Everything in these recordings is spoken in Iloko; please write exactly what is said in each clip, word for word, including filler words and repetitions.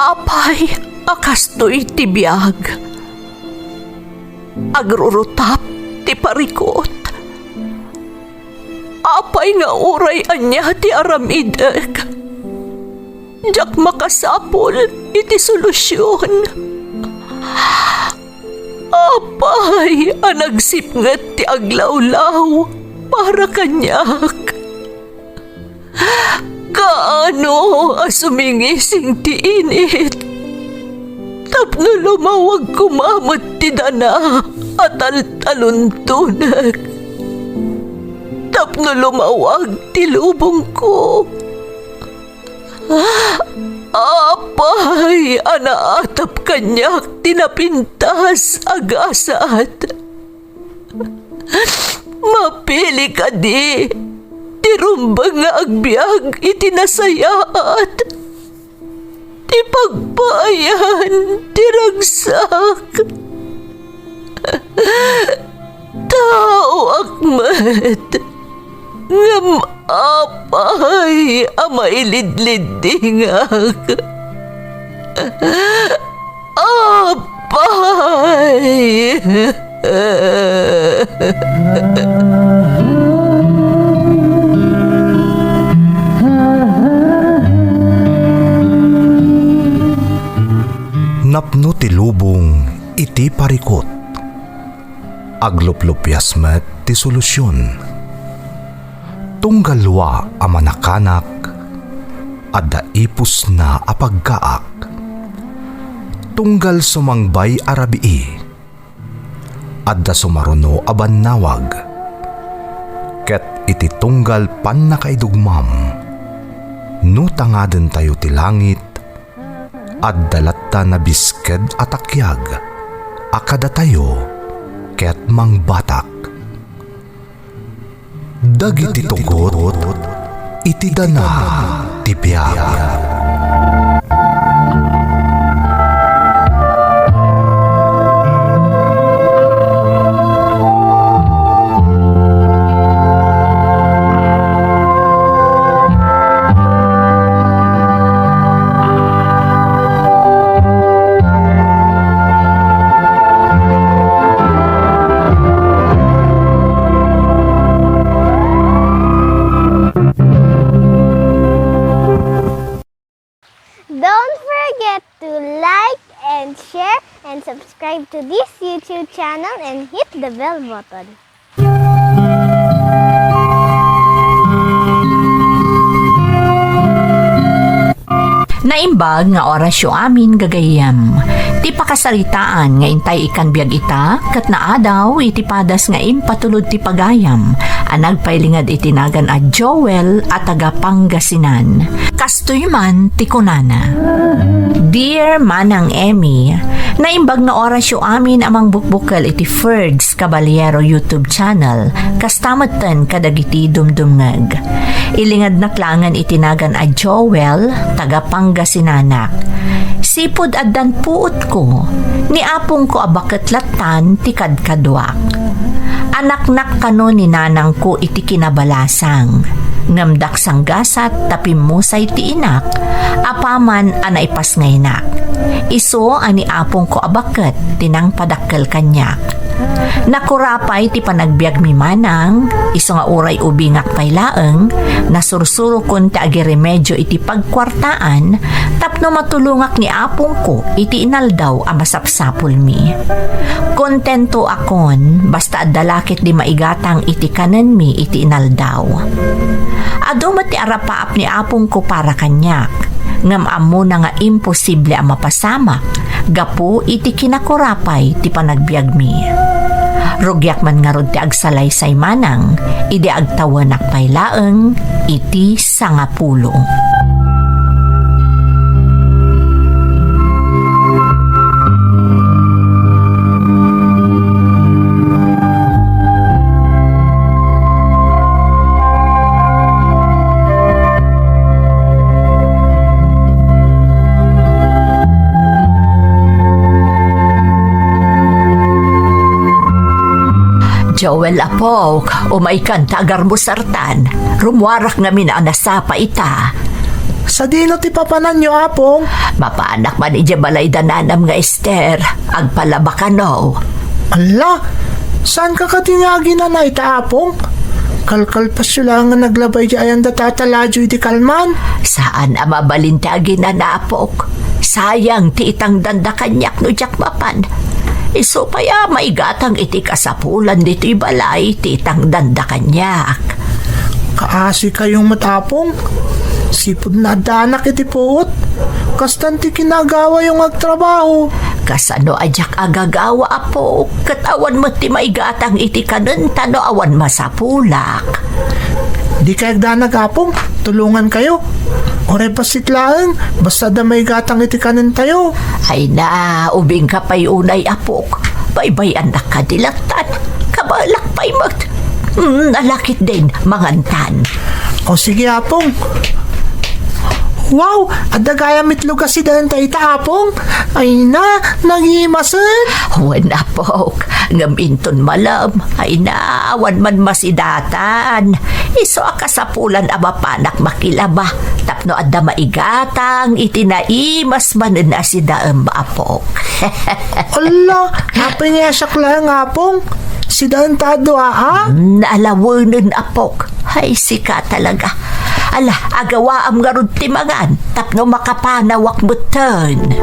Apay a kastoy ti biag? Agrurutap ti parikut. Apay nga uray ania ti aramidek, diak makasapul iti solusion. Apay a nagsipnget ti aglawlaw para kaniak? Kaano a sumingising ti init tapno lumawag koma met ti dana a taltaluntonek, tapno lumawag ti lubongko? Apay a naatap kaniak ti napintas a gasat? Mapili kadi ti rumbeng nga agbiag iti nasayaat, ti pagpaayan ti ragsak? Taoak met, ngem apay a mailidliddingak? Apay! Napno ti lubong iti parikut. Agluplupias met ti solusion. Tunggal wa a manakanak, adda ipusna a pagkaak. Tunggal sumangbay a rabii, adda sumaruno a bannawag. Ket iti tunggal pannakaidugmam, no tangadentayo ti langit, adda latta nabisked a takiag a kadatayo ket mangbatak. Dagiti tugot iti dana ti biag. Don't forget to like and share and subscribe to this YouTube channel and hit the bell button. Naimbag nga orasyo amin, gagayyem. Ti pakasaritaan nga intay ikan biag ita, ket naadaw iti padas nga impatulod ti pagayam a nagpailinged iti nagan a Joel a taga Pangasinan. Kastoy man ti kunana, Dear Manang Emmy, naimbag nga orasyo amin a mangbukbukel iti Ferds Caballero YouTube channel, kasta metten kadagiti dumdumngeg. Ilingednak laengen iti nagan a Joel, taga Pangasinanak. Sipud addan puotko, ni apongko a baket lattan ti kadkaduak. Anaknak kano ni nanangko iti kinabalasang, ngem diak sanggasat ta pimmusay ti inak, apaman a naipasngaynak. Isu a ni apongko a baket ti nangpadakkel kaniak. Nakurapay ti panagbiagmi manang, isu nga uray ubingak pay laeng, nasursurokon ti agiremedio iti pagkuartaan tapno matulongak ni apongko iti inaldaw a masapsapulmi. Kontentoakon, basta adda la ketdi maigatang iti kanenmi iti inaldaw. Adu met ti arapaap ni apongko para kaniak, ngem ammona nga imposible a mapasamak gapu iti kinakurapay ti panagbiagmi. Rugiak man ngarud ti agsalaysay manang idi agtawenak pay laeng iti sangapulo. Joel, apok, umaykan ta agarmusartan. Rummuarak ngamin a nasapa ita. Sadino ti papananyo, Apong? Mapanak man idiay balay da nanam nga Ester. Agpalaba kano. Alla, saanka kadi nga aginana ita, Apong? Kalkalpasyo laeng nga naglaba idiay ayan da Tata Ladyo idi kalman. Saan a mabalin ti aginana, apok. Sayang ti itangdanda kaniak no diak mapan. Isu pay a maigatang iti kasapulan ditoy balay ti itangdanda kaniak. Kaasikayo met, Apong. Sipud naaddanak iti puot. Kastan ti kinagawayo nga agtrabaho. Kasano a diak agagawa, apok? Ket awan met ti maigatang iti kanenta no awan masapulak. Dikay agdanag, Apong. Tulongankayo. Uray bassit laeng, basta adda maigatang iti kanentayo. Ay na, ubingka pay unay, apok. Baybay-annak kadi lattan. Kabaelak pay met. Mm, nalakit din, mangantan. O sige, Apong. Wow, adda gayam itlog a sidaen dayta, Apong. Ay na, nagimasen. Wen, apok. Ngem inton malem, ay na, awan man masidatan. Isu a kasapulan a mapanak makilaba tapno adda maigatang iti naimas manen a sidaem, apok. Alla, apay nga siak laeng, Apong? Sidaenta a dua, a? Naalawenen, apok. Ay, sika talaga. Ala, agawaam ngarud ti mangan tapno makapanawak metten.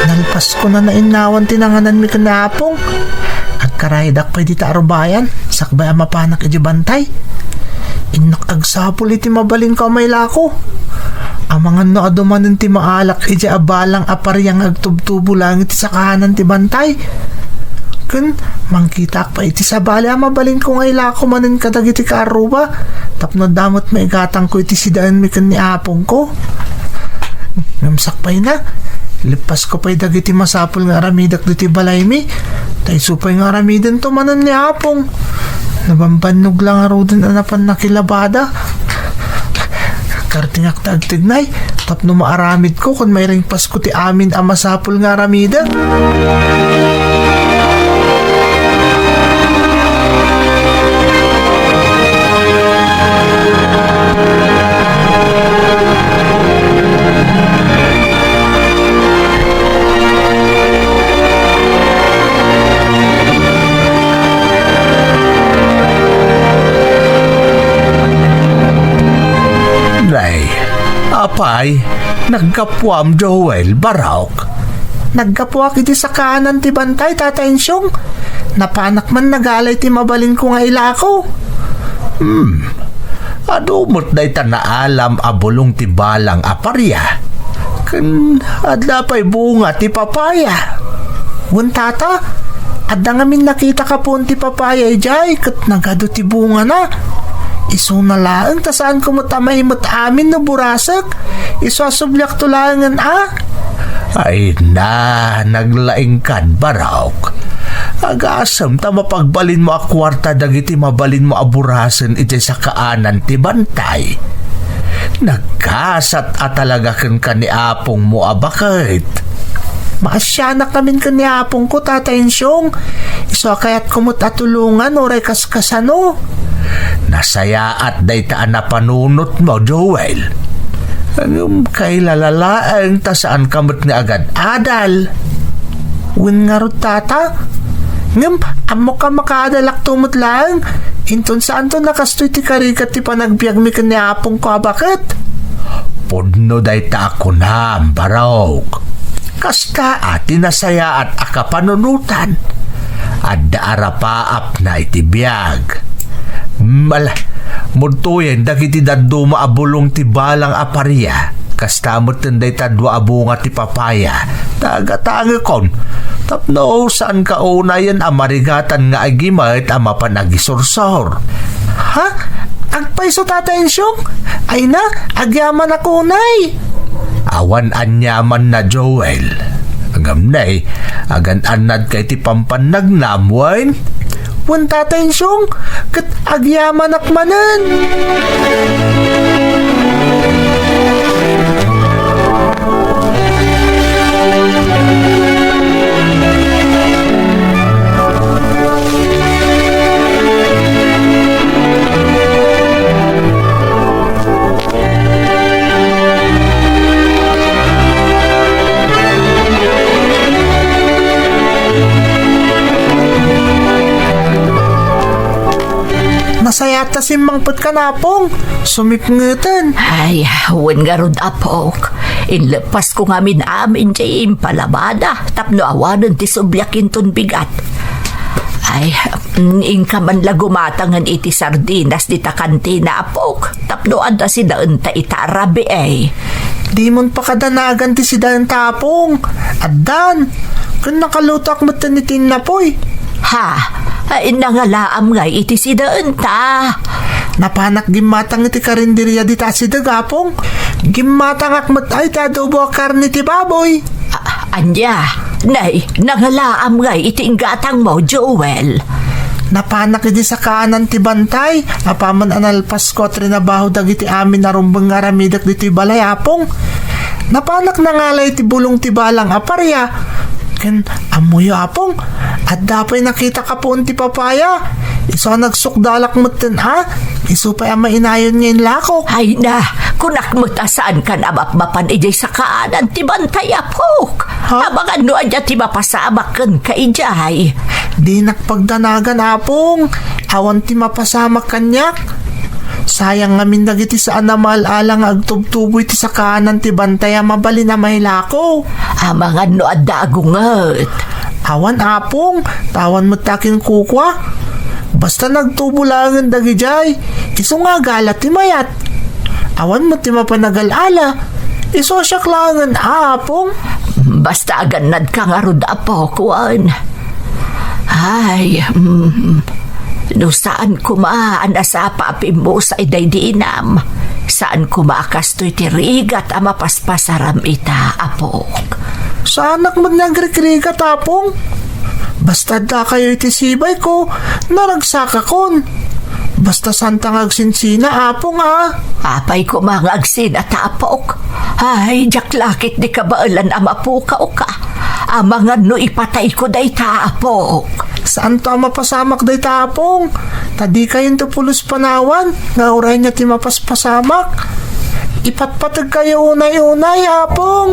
Nalpas ko na nainnawan ti nangananmi ken ni Apong. Agkaraydak pay dita a rubayan, sakbay a mapanak idiay bantay. Innak agsapul iti mabalinko a mailako. Amangan no adu manen ti maalak idiay a balang a paria nga agtubtubo laeng iti sakaanan ti bantay. Ken mangkitaak pay iti sabali a mabalinko nga ilako manen kadagiti kaarruba, tapno adda met maigatangko iti sidaenmi ken ni apongko. Ngem sakbayna, lippasko pay dagiti masapul nga aramidek ditoy balaymi, ta isu pay nga aramidento manen ni apong. Nabambannog la ngaruden a napan nakilabada. Kartingak ta agtignay, tapno maaramidko ken mairingpasko ti amin a masapul nga aramidek. Nay, apay, naggapuam, Joel, Barok? Naggapuak iti sakaanan ti bantay, Tata Insyong. Napanak man nagalay ti mabalinko nga ilako. Hmm. Adu met dayta naalam a bulong ti balang a paria. Ken adda pay bunga ti papaya. Wen, Tata, adda ngamin nakita ka puon ti papaya idiay ket nagadu ti bungana. Isuna laeng ta saanko met a maimet amin no burasek. Isu a subliakto laengen a. Ay na, naglaingkan, Barok. Agasem ta mapagbalinmo a kuarta dagiti mabalinmo a burasen iti sakaanan ti bantay. Nagkasat a talaga kenka ni apongmo a baket. Maasianak ngamin ken ni apongko, Tata Insyong. Isu a kayatko met a tulongan uray kaskasano. Nasayaat dayta a napanunotmo, Joel. Ngem kailala laeng ta saanka met nga agad-adal. Wen ngarud, Tata. Ngem ammok a makaadalakto met laeng. Inton saanto a kastoy ti karigat ti panagbiagmi ken ni apongko a baket. Pudno dayta a kunam, Barok. Kasta a ti nasayaat a kapanunotan. Adda a rapaapna iti biag. Mala, mudtoyen dagiti dadduma a bulong ti balang a paria. Kasta metten dayta dua a bunga ti papaya. Tagatangekon. Tapno saanka unayen a marigatan nga agimet a mapan agisursor. Ha? Agpayso, Tata Insyong? Ay na, agyamanak unay. Awan aniamanna, Joel. Ngem nay, agan-annadka iti pampannagnam, wen? Wen, Tata Insyong, ket agyamanak manen. Nasayaat ta simmangpetkan, Apong. Sumipngeten. Ay, wen ngarud, apok. Inleppasko ngamin amin diay impalabada tapno awanen ti subliak inton bigat. Ay, mm, inka man la gumatangen iti sardinas dita kantina, apok, tapno adda sidaenta ita a rabii. Dimon pakadanagan ti sidaenta, Apong. Addan. Ken nakalutoak metten iti innapoy. Ha? Ay, nangalaam ngay iti sidaenta? Napanak gimmatang iti karinderia dita asideg, Apong. Gimmatangak met ay ti adobo a karne ti baboy. A-, ania? Nay, nangalaam ngay iti inggatangmo, Joel? Napanak idi sakaanan ti bantay, apaman a nalpasko a trinabaho dagiti amin a rumbeng nga aramidek ditoy balay, Apong. Napanak nangalay ti bulong ti balang a paria. Ken, ammoyo, Apong, adda pay nakitak a puon ti papaya. Isu a nagsukdalak metten a, isu pay a mainayon nga inlako. Ay na, kunak met a saankan a mapmapan idiay sakaanan ti bantay, apok. Ha? Amangan no ania ti mapasamak kenka idiay. Dinak pagdanagan, Apong. Awan ti mapasamak kaniak. Sayang ngamin dagiti saan a maal-ala nga agtubtubo iti sakaanan ti bantay a mabalin a mailako. Amangan no adda agunget. Awan, Apong, ta awan met ta kinkukua. Basta nagtubo laengen dagidiay, isu nga agala ti mayat. Awan met ti mapanagal-ala, isu a siak laengen, Apong. Basta agannadka ngarud, apok, wen. Ay, mm, no saan koma a nasapa a pimmusa daydi inam, saan koma a kastoy ti rigat a mapaspasaram ita, apok. Saanak met nga agrikrigat, Apong. Basta addakayo iti sibayko, naragsakakon. Basta saanta nga agsinsina, Apong, a. Apay koma nga agsinata, apok. Ay, diak la ketdi kabaelan a mapukawka. Amangan no ipatayko dayta, apok. Saanto a mapasamak dayta, Apong. Ta dikayonto pulos panawan nga uray ania ti mapaspasamak. Ipatpategkayo unay-unay, Apong.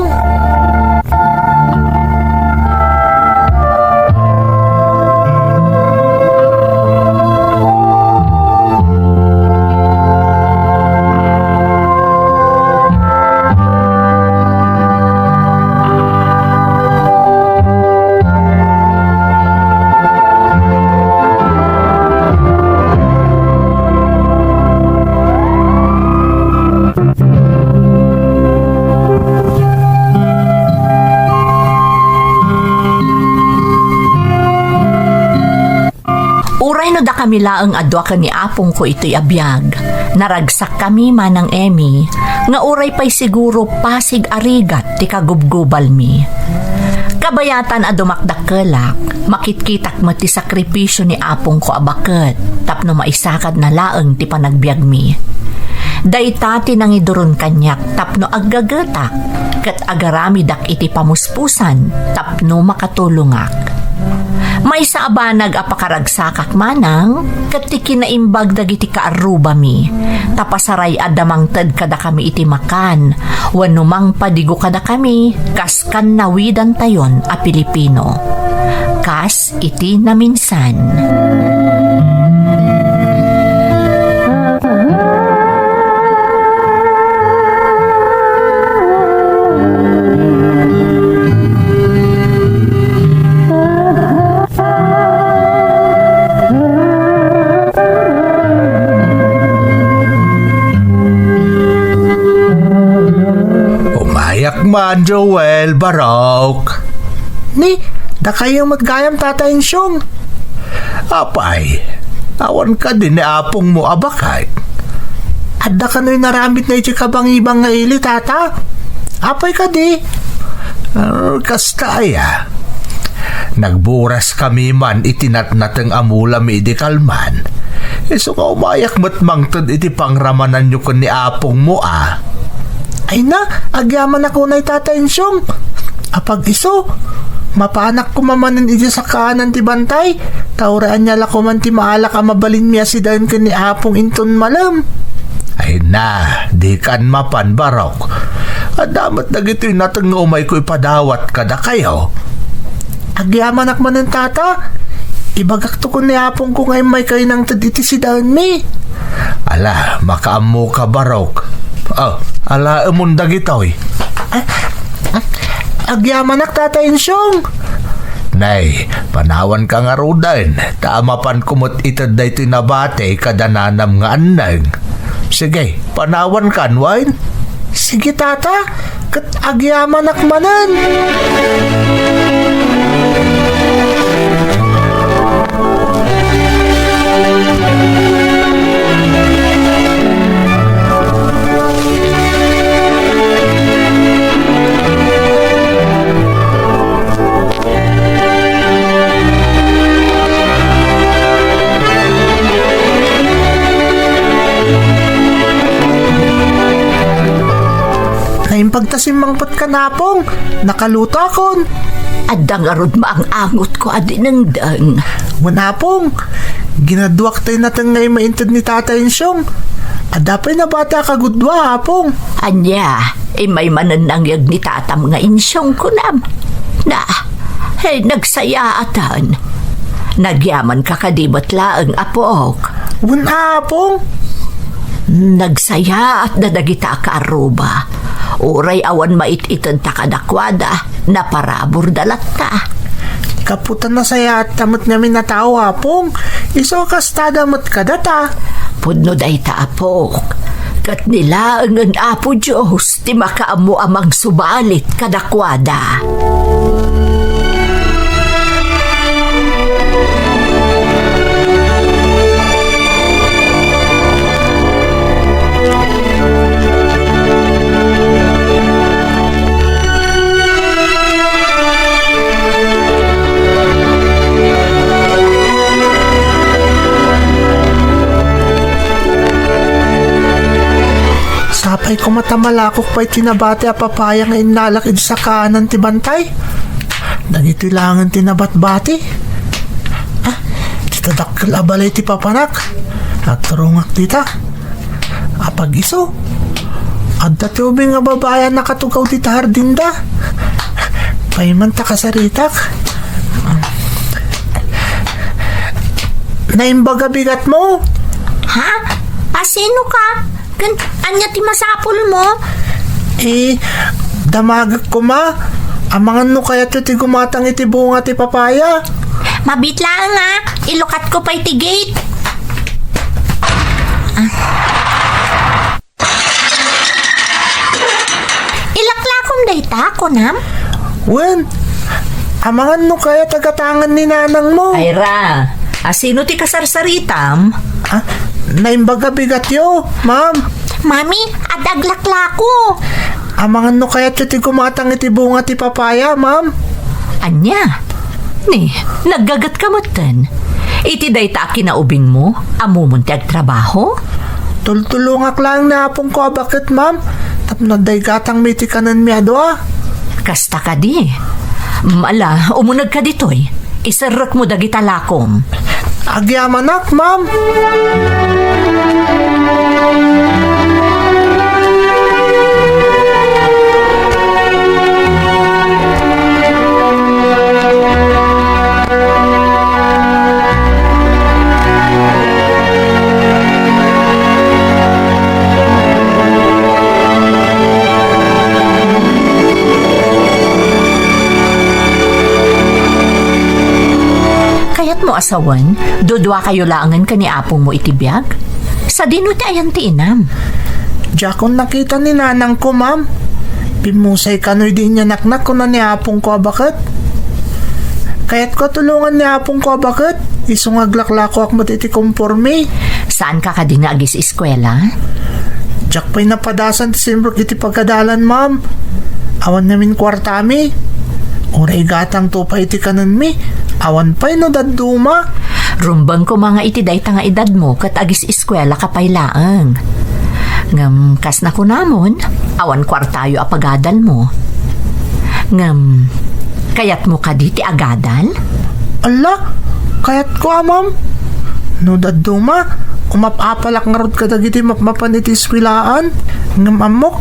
Uray no dakami laeng a dua ken ni apongko itoy a biag, naragsakkami manang Emmy nga uray pay siguro pasig a rigat ti kagubgubalmi. Kabayatan a dumakdakkelak, makitkitak met ti sakripisio ni apongko a baket tapno maisakadna laeng ti panagbiagmi. Dayta ti nangiduron kaniak tapno aggagetak ket agaramidak iti pamuspusan tapno makatulongak. Maysa a banag a pakaragsakak manang ket ti kinaimbag dagiti kaarrubami, ta pasaray-adda mangted kadakami iti makan wenno mangpadigo kadakami kas kannawidantayon a Pilipino. Kas iti naminsan. Umayak man, Joel, barok. Ni, dakayo met gayam, Tata Insyong. Apay, awan kadi ni apongmo a baket? Adda kano inaramidna iti kabangibang nga ili, Tata? Apay kadi? Ah, kasta aya. Nagburas kami man iti natnateng a mula mi idi kalman. Isu nga umayak met mangted iti pangramananyo ken ni apongmo a. Ay na, agyamanak unay, Tata Insyong. Apag isu, mapanak koma manen iti sakaanan ti bantay, ta uray ania la koman ti maalak a mabalinmi a sidaen ken ni apong inton malem. Ay na, dikan mapan, Barok. Adda met dagitoy nateng nga umayko ipadawat kadakayo. Agyamanak manen, Tata. Ibagakto ken ni apongko nga immaykayo nangted iti sidaenmi. Ala, makaammoka, Barok. Oh, alaemon dagitoy. Ah, ah, agyamanak, Tata Insyong. Nay, panawanka ngaruden, ta mapanko met ited daytoy nabati kada nanam nga anneng. Sige, panawankan, wen? Sige, Tata, ket agyamanak manen. Naimbag ta simmangpet kan apong, nakaluto akon. Adda ngarud maang-angotko a dinengdeng. Wen, apong, ginaduak tay nateng nga immainted ni Tata Insyong. Adda pay nabati a kagudua, apong. Ania, immay manen nangyeg ni tatam nga insyong, kunam? Na, eh, nagsayaatan. Nagyamanka kadi met laeng, apok? Wen, apong. Nagsayaat da dagita a kaarruba. Uray awan mait-itenta kadakuada, naparaburda latta. Gapu ta nasayaatta met ngamin a tao, apong. Isu a kastada met kadata. Pudno dayta, apok. Ket ni laengen Apo Dios ti makaammo a mangsubalit kadakuada. Sapay koma ta malakok pay ti nabati a papaya nga innalak iti sakaanan ti bantay. Dagitoy laengen ti nabatbati. Ah, dita dakkel a balay ti papanak. Agturongak dita. Apag isu, adda ti ubing a babai a nakatugaw dita hardinda. Paiman ta kasaritak. Naimbag a bigatmo? Ha? Asino ka? Ken ania ti masapulmo? Eh, damagek koma. Amangan no kayatyo ti gumatang iti bunga ti papaya. Mabiit laeng a, ilukatko pay ti gate. Ah. Ilaklakom dayta, kunam? Wen, amangan no kayat a gatangen ni nanangmo. Ay ra, asino ti kasarsaritam? Ah, naimbag a bigatyo, ma'am. Mami, adda aglaklako. Amangan no kayatyo ti gumatang iti bunga ti papaya, ma'am. Ania? Ni, naggagatka metten. Iti dayta a kinaubingmo, ammomon ti agtrabaho? Tultulongak laeng ni apongko a baket, ma'am, tapno adda igatangmi iti kanenmi a dua. Kasta kadi? Mm, ala, umunegka ditoy. Iserrekmo dagita lakom. Agyamanak, ma'am. Kayatmo a sawen, duduakayo laengen ken ni apongmo iti biag? Sadino ti ayan ti inam? Diakon nakita ni nanangko, ma'am. Bimmusay kano idi inyanaknak, kuna ni apongko a baket. Kayatko a tulongan ni apongko a baket, isu nga aglaklakoak met iti kompormi. Saanka kadi nga agis-eskuela? Diak pay napadasan ti simrek iti pagadalan, ma'am. Awan ngamin kuartami. Uray gatangto pay ti kanenmi. Awan pay no dadduma. Rumbeng koma nga iti dayta nga edadmo ket agis-eskuelaka pay laeng. Ngem kas nakunamon, awan kuartayo a pagadalmo. Ngem, kayatmo kadi ti agadal? Alla, kayatko a, ma'am. No dadduma, umap-apalak ngarud kadagiti mapmapan iti eskuelaan. Ngem ammok,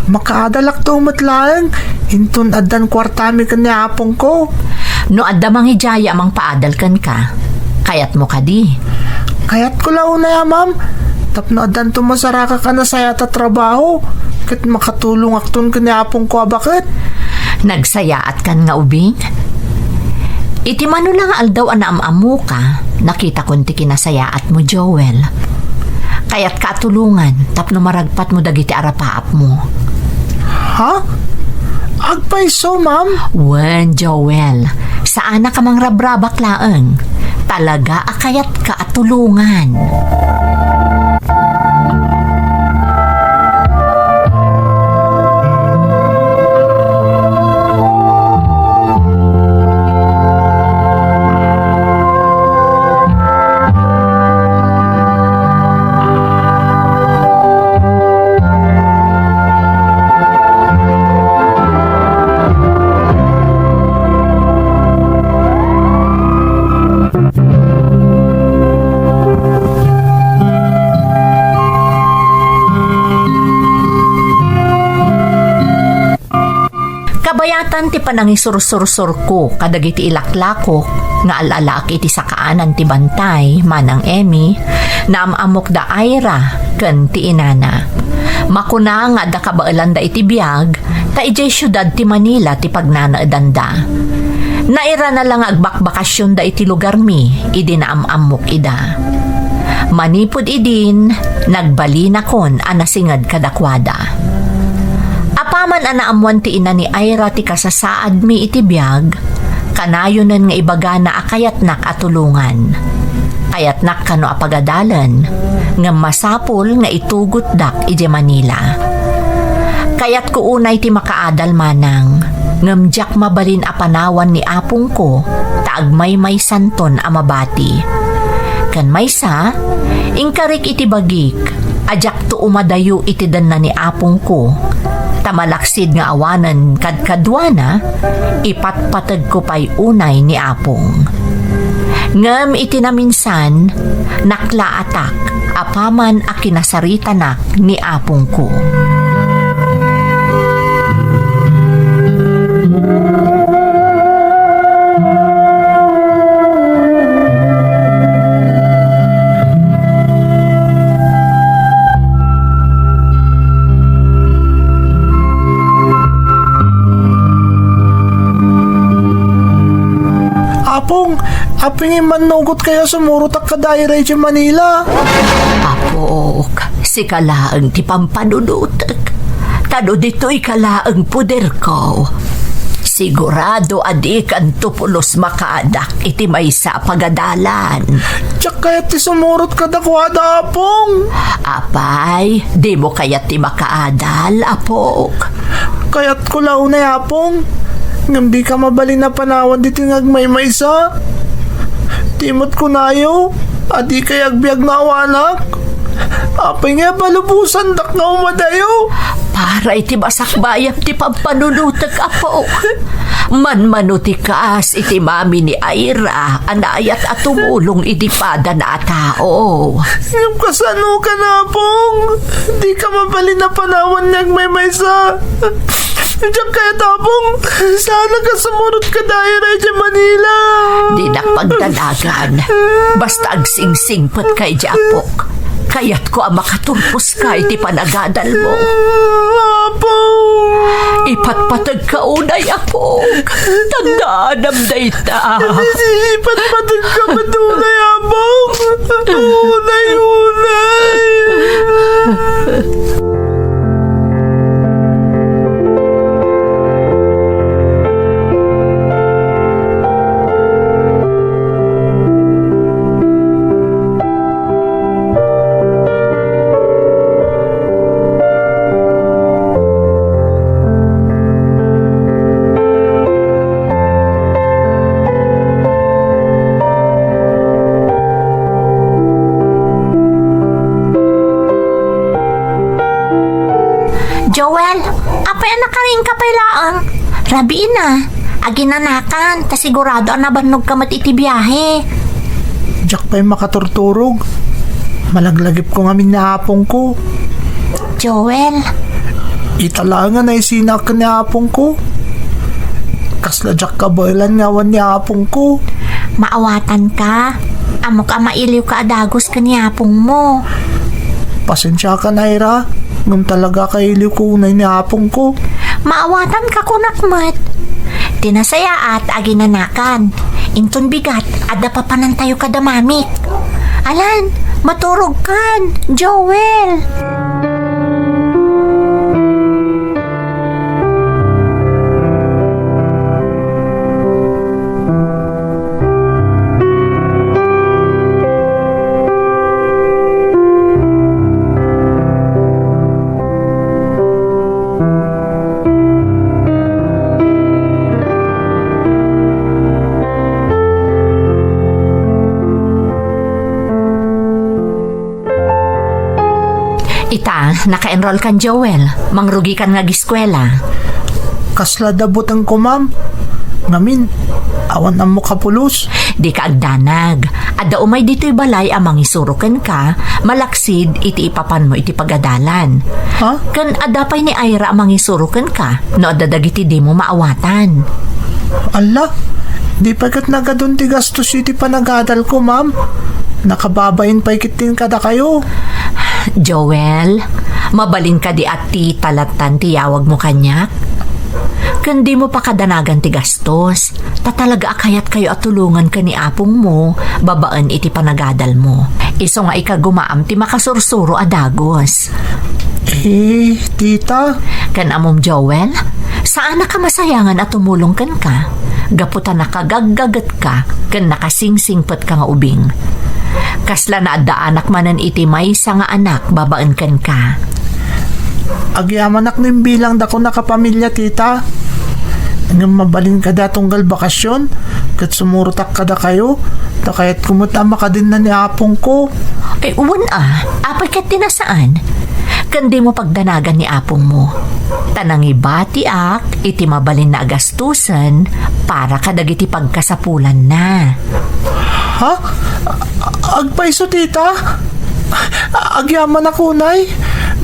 makaadalakto met laeng, inton addan kuartami ken ni apongko. No adda mangidiay a mangpaadal kenka, kayatmo kadi? Kayatko la unay a, ma'am. Tapno addanto masarakak a nasayaat a trabaho, ket makatulongakton ken ni apongko a baket. Nagsayaatkan nga ubing? Iti mano la nga aldaw a naam-ammoka, nakitakon ti kinasayaatmo, Joel. Kayatka a tulongan tapno maragpatmo dagiti arapaapmo. Ha? Agpayso, ma'am? Wen, Joel. Saanak a mangrabrabak laeng. Talaga a kayatka a tulongan. Kabayatan ti panangisursursurko kadagiti ilaklakok nga al-alaak iti sakaanan ti bantay, Manang Emmy, naam-ammok da Ira ken ti inana. Makuna nga adda kabaelanda iti biag, ta idiay siudad ti Manila ti pagnanaedanda. Nairana la nga agbakbakasionda iti lugarmi idi naam-ammok ida. Manipud idin, nagbalinakon a nasinged kadakuada. Apaman a naammuan ti ina ni Ira ti kasasaadmi iti biag, kanayonen nga ibagana a kayatnak a tulongan. Kayatnak kano a pagadalen, ngem masapul nga itugotdak idiay Manila. Kayatko unay ti makaadal, Manang, ngem diak mabalin a panawan ni apongko ta agmaymaysanton a mabati. Ken maysa, inkarik iti bagik a diakto umadayo iti denna ni apongko, ta malaksid nga awanen kadkaduana, ipatpategko pay unay ni apong. Ngem iti naminsan, naklaatak apaman a kinasaritanak ni apongko. Apong, aping immannugot kayo sumurotak kada Ira idiay Manila. Apok, sika laeng ti pampanunotek. Ta no ditoy ka laeng poderko, sigurado a dikanto pulos makaadak iti maysa a pagadalan. Diak kayat ti sumurot kadakuada, Apong. Apay, dimo kayat ti makaadal, Apok? Kayatko la unay, Apong. Ngem dika mabalin a panawan ditoy nga agmaymaysa. Ti met kunayo, a dikay agbiag no awanak. Apay nga palubosandak nga umadayo? Para iti masakbayam ti pampanunotek, Apok. Manmano ti kas iti mami ni Ira a naayat a tumulong iti padana a tao. Ngem kasano ka na, Apong? Dika mabalin a panawan nga agmaymaysa. Diak kayat, Apong. Saanak a sumurot kada Ira idiay Manila. Dinak pagdanagan. Basta agsingsingpet ka idiay Apok. Kayatko a makaturposka iti panagadalmo. Apong! Ipatpategka unay, Apok. Tandaanam dayta. Ipatpategka met unay, Apong. Unay, unay. Rabiin a, aginanakan, ta sigurado a nabannogka met iti biahe. Diak pay makaturturog. Malaglagipko ngamin ni apongko. Joel. Ita laeng a naisinak ken ni apongko. Kasla diak kabaelan nga awan ni apongko. Maawatanka. Ammok a mailiwka a dagus ken ni apongmo. Pasensiakan, Ira, ngem talaga kailiwko unay ni apongko. Maawatanka kunak met. Ti nasayaat, aginanakan. Inton bigat, adda papanantayo kada mamik. Alan, maturogkan, Joel. Ita, naka-enroll kan, Joel. Mangrugikan nga agiskuela. Kasla da butengko, ma'am. Ngamin, awan ammok a pulos. Dika agdanag. Adda umay ditoy balay a mangisuro kenka, malaksid iti ipapanmo iti pagadalan. Ha? Ken adda pay ni Ira a mangisuro kenka, no adda dagiti dimo maawatan. Alla, di pay ket nagadun ti gastos iti panagadalko, ma'am. Nakababain pay ketdin kadakayo. Joel, mabalin kadi a tita lattan ti yawagmo kaniak? Ken dimo pakadanagan ti gastos, ta talaga a kayatkayo a tulongan ken ni apongmo babaen iti panagadalmo. Isu nga ikagumaam ti makasursuro a dagus. Eh, tita? Ken ammom, Joel, saanak a masayangan a tumulong kenka, gapu ta nakagaggagetka ken nakasingsingpetka nga ubing. Kasla naaddaanak manen iti maysa nga anak babaen kenka. Agyamanak no imbilangdakon a kapamilya, tita. Ngem mabalin kadi a tunggal bakasion, ket sumurotak kadakayo, ta kayatko met a makadenna ni apongko. Ay, wen a, apay ket ti nasaan? Ken dimo pagdanagan ni apongmo. Ta nangibatiak iti mabalinna a gastusen para kadagiti pagkasapulanna. Ha? Agpayso, tita? Agyamanak unay?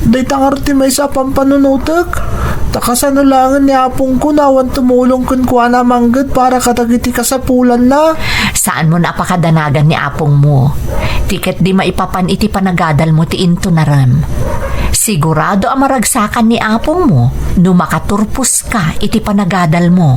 Dayta ngarud ti maysa a pampanunotek. Ta kasano laengen ni apongko no awan tumulong kenkuana a mangged para kadagiti kasapulanna? Saanmon a pakadanagan ni apongmo. Ti ket di maipapan iti panagadalmo ti intunarem. Sigurado a maragsakan ni apongmo no makaturposka iti panagadalmo.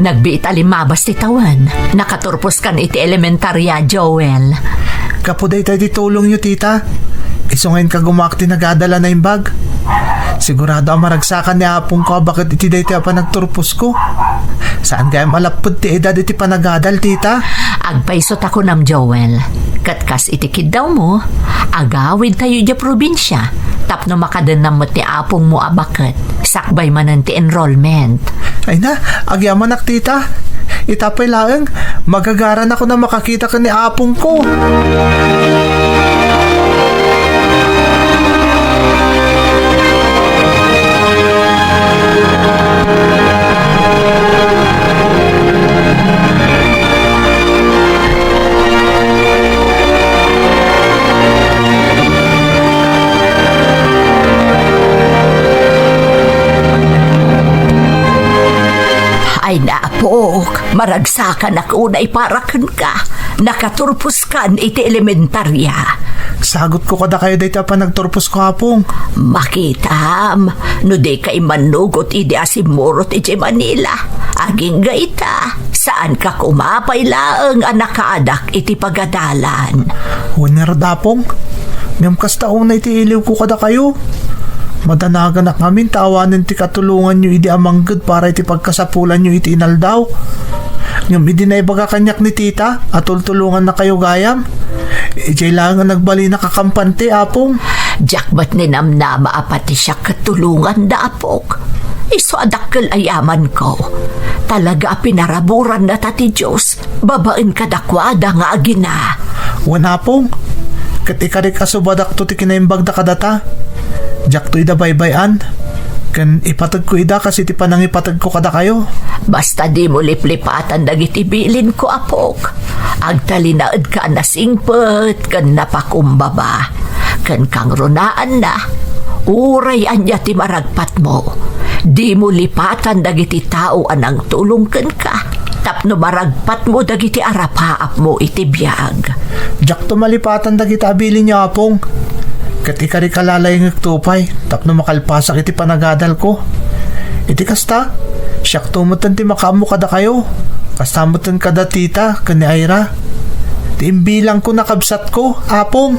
Nagbiit a limmabas ti tawen, nakaturpos kan iti elementaria, Joel. Gapu daytoy ti tulongyo, tita. Isu nga inkagumaak ti nagadal a naimbag. Sigurado a maragsakan ni apongko a baket iti daytoy a panagturposko. Saan gayam a lapped ti edad iti panagadal, tita? Agpayso ta kunam, Joel. Ket kas iti kiddawmo, agawidtayo idiay probinsia tapno makadennam met ni apongmo a baket sakbay manen ti enrollment. Ay na, agyamanak, tita. Ita pay laeng, magagaranakon a makakita ken ni apongko. Maragsakanak unay para kenka. Nakaturposkan iti elementaria. Sagutko kadakayo daytoy a panagturposko, Apong. Makitam, no dika immannugot idi a simmurot idiay Manila. Agingga ita, saanka koma pay laeng a nakaadak iti pagadalan. Wen ngarud, Apong. Ngem kasta unay ti iliwko kadakayo. Madanaganak ngamin ta awanen ti katulonganyo idi a mangged para iti pagkasapulanyo iti inaldaw. Ngem idi naibaga kaniak ni tita a tultulongannakayo gayam, idiay laeng a nagbalinak a kampante, Apong. Diak met ninamnama a pati siak ket tulonganda, apok. Isu a dakkel a yamanko. Talaga a pinaraburannata ti Dios babaen kadakuada nga agina. Wen, Apong, ket ikarik a subadakto ti kinaimbagda kadata. Diakto ida baybay-an, ken ipategko ida kas iti panangipategko kadakayo. Basta dimo liplipatan dagiti bilinko, apok. Agtalinaedka a nasingpet ken napakumbaba. Ken kangrunaanna, uray ania ti maragpatmo, dimo lipatan dagiti tao a nangtulong kenka tapno maragpatmo dagiti arapaapmo iti biag. Diakto malipatan dagiti abilinyo, Apong. Ket ikarik a lalayngekto pay tapno makalpasak iti panagadalko. Iti kasta, siakto metten ti makaammo kadakayo, kasta metten kada tita ken ni Ira. Ti imbilangko, nakabsatko, Apong.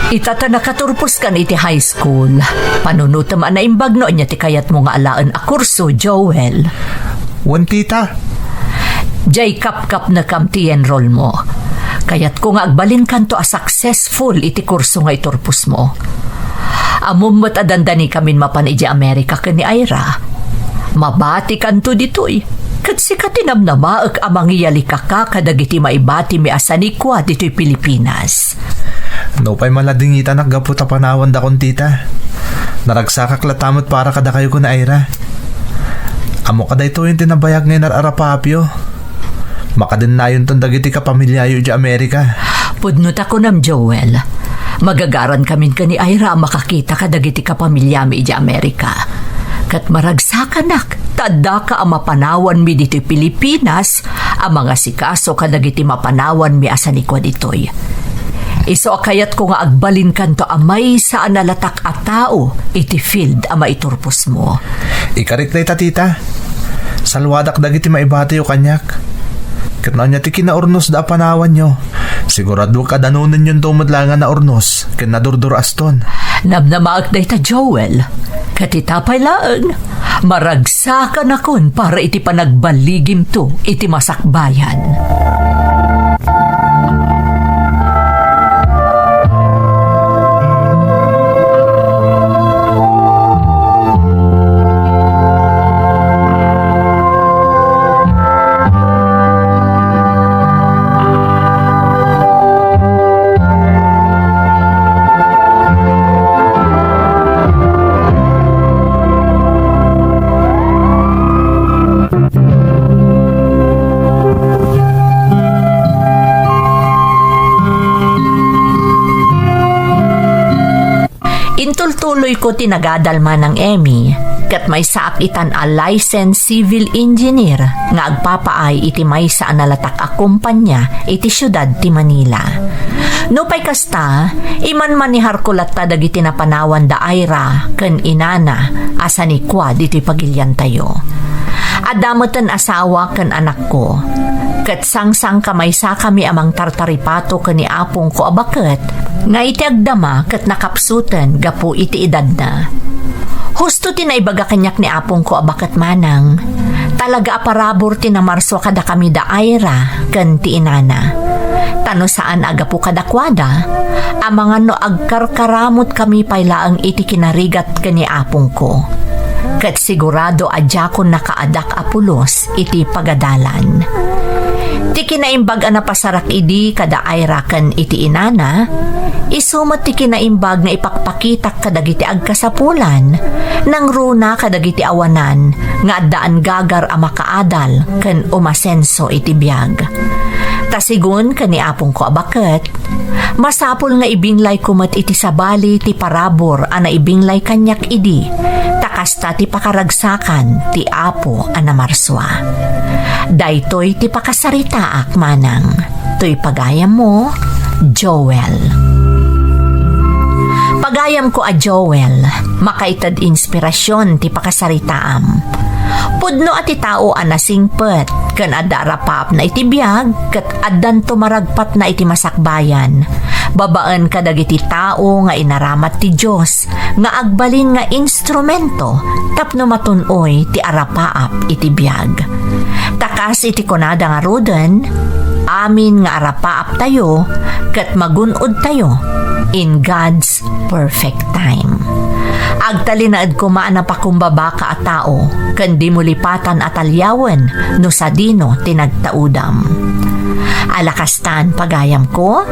Ita ta nakaturpos kan iti high school, panunotem a naimbag no ania ti kayatmo nga alaen a kurso, Joel. Wen, tita. Diay kapkapnekam ti enroll mo. Kayatko nga agbalinkanto a successful iti kurso nga iturposmo. Ammom met a dandanikamin mapan idiay Amerika ken ni Ira. Mabatikanto ditoy. Ket sika ti namnamaek a mangiyalikaka kadagiti maibatimi a sanikua ditoy Pilipinas. Nupay maladingitanak gapu ta panawandakon, tita. Naragsakak latta met para kadakayo ken ni Ira. Ammok a daytoyen ti nabayag nga inar-arapapyo. Makadennayonton dagiti kapamiliayo idiay Amerika. Pudno ta kunam, Joel. Magagarankamin ken ni Ira a makakita kadagiti kapamiliami idiay Amerika. Ket maragsakanak ta addaka a mapanawanmi ditoy Pilipinas a mangasikaso kadagiti mapanawanmi a sanikua ditoy. Isu a kayatko nga agbalinkanto a maysa a nalatak a tao iti field a maiturposmo. Ikarik dayta, tita. Salwadak dagiti maibatiyo kaniak. Ket no ania ti kinaurnosda a panawanyo, siguraduek a danonennyonto met laeng a naurnos ken nadurdur-aston. Namnamaek dayta, Joel. Ket ita pay laeng, maragsakanakon para iti panagbaligimto iti masakbayan. Tuloyko ti nagadal, Manang Emmy, ket maysaak itan a licensed civil engineer nga agpapaay iti maysa a nalatak a kompania iti siudad ti Manila. Nupay kasta, imanmaneharko latta dagiti napanawan da Ira ken inana a sanikuad iti pagiliantayo. Adda meten asawa ken anakko, ket sangsangkamaysakami a mangtartaripato ken ni apongko a baket nga iti agdama ket nakapsuten gapu iti edadna. Husto ti naibaga kaniak ni apongko a baket, Manang. Talaga a parabur ti namarsua kadakami da Ira ken ti inana. Ta no saan a gapu kadakuada, amangan no agkarkaramotkami pay laeng iti kinarigat ken ni apongko. Ket sigurado a diakon nakaadak a pulos iti pagadalan. Ti kinaimbag a napasarak idi kada Ira ken iti inana, isu met ti kinaimbag nga ipakpakitak kadagiti agkasapulan, nangruna kadagiti awanan nga addaan gagar a makaadal ken umasenso iti biag. Ta sigun ken ni apongko a baket, masapul nga ibinglayko met iti sabali ti parabur a naibinglay kaniak idi, ta kasta ti pakaragsakan ti Apo a namarsua. Daytoy ti pakasaritaak, Manang. Toy pagayammo, Joel. Pagayamko a Joel, makaited inspirasyon ti pakasaritaam. Pudno a ti tao a nasingpet ken adda a rapaapna iti biag ket addanto maragpatna iti masakbayan, babaen kadagiti tao nga inaramat ti Dios nga agbalin nga instrumento tapno matun-oy ti arapaap iti biag. Ta kas iti kunada ngaruden, amin nga arapaaptayo ket magun-odtayo in God's perfect time. Agtalinaed koma a napakumbabaka a tao ken dimo lipatan a taliawen no sadino ti nagtaudam. Ala kastan, pagayamko,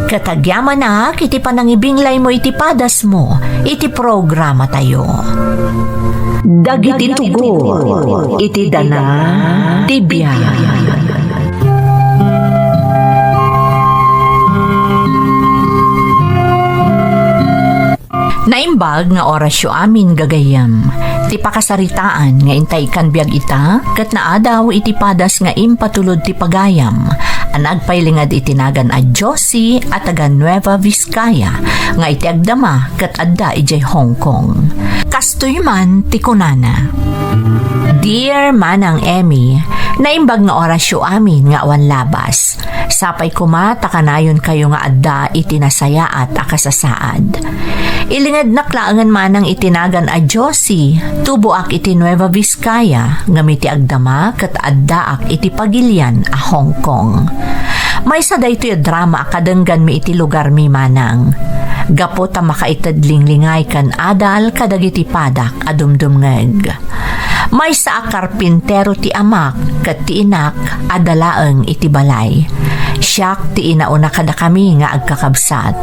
ket agyamanak iti panangibinglaymo iti padasmo iti programatayo. Dagiti tugot iti dana ti biag. Naimbag nga orasyo amin, gagayyem. Ti pakasaritaan nga intay ikkan biag ita, ket naadaw iti padas nga impatulod ti pagayam, a nagpailinged iti nagan a Josie a taga Nueva Vizcaya, nga iti agdama ket adda idiay Hong Kong. Kastoy man ti kunana, Dear Manang Emmy, naimbag nga orasyo amin nga awan labas. Sapay koma ta kanayonkayo nga adda iti nasayaat a kasasaad. Ilingednak laengen manang iti nagan a Josie, tuboak iti Nueva Vizcaya, ngem iti agdama ket addaak iti pagilian a Hong Kong. Maysa daytoy a drama a kadengganmi iti lugarmi, Manang. Gapu ta makaited linglingay ken adal kadagiti padak a dumdumngeg. Maysa a karpintero ti amak ket ti inak adda laeng iti balay. Siak ti inauna kadakami nga agkakabsat.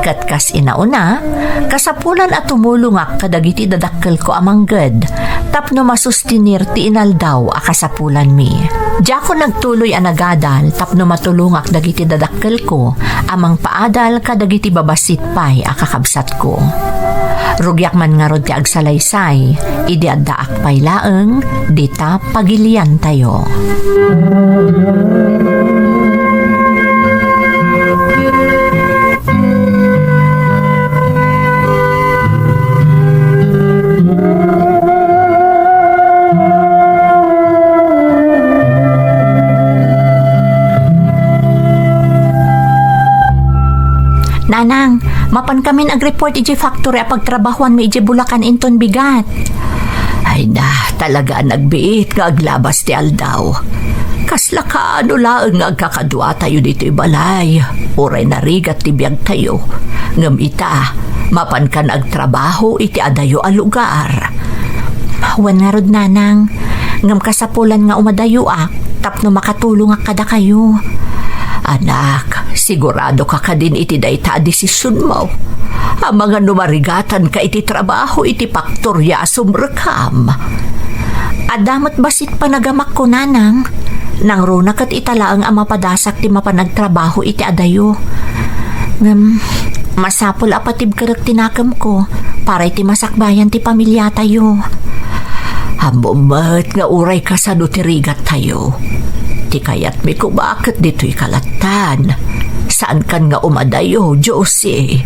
Ket kas inauna, kasapulan a tumulongak kadagiti dadakkelko a mangged tapno masustinir ti inaldaw a kasapulanmi. Diakon nagtuloy a nagadal tapno matulongak dagiti dadakkelko a mangpaadal kadagiti babassit pay a kakabsatko. Rugiak man ngarud ti agsalaysay idi addaak pay laeng dita pagiliantayo. Nanang, mapankamin agreport idiay factory a pagtrabahuanmi idiay Bulacan inton bigat. Ay na, talaga a nagbiit nga aglabas ti aldaw. Kasla kaano laeng nga agkakaduatayo ditoy balay, uray narigat ti biagtayo. Ngem ita, mapankan agtrabaho iti adayo a lugar. Wen ngarud, Nanang, ngem kasapulan nga umadayoak tapno makatulongak kadakayo. Anak, siguradoka kadin iti dayta a desisionmo? Amangan no marigatanka iti trabaho iti faktoria a sumrekam. Adda met bassit panagamakko, Nanang. Nangruna ket ita laeng a mapadasak ti mapan agtrabaho iti adayo. Ngem, masapul a patibkerek ti nakemko para iti masakbayan ti pamiliatayo. Ammom met nga uray kasano ti rigattayo, ti kayatmi koma ket ditoy kalattan. Saankan nga umadayo, Josie.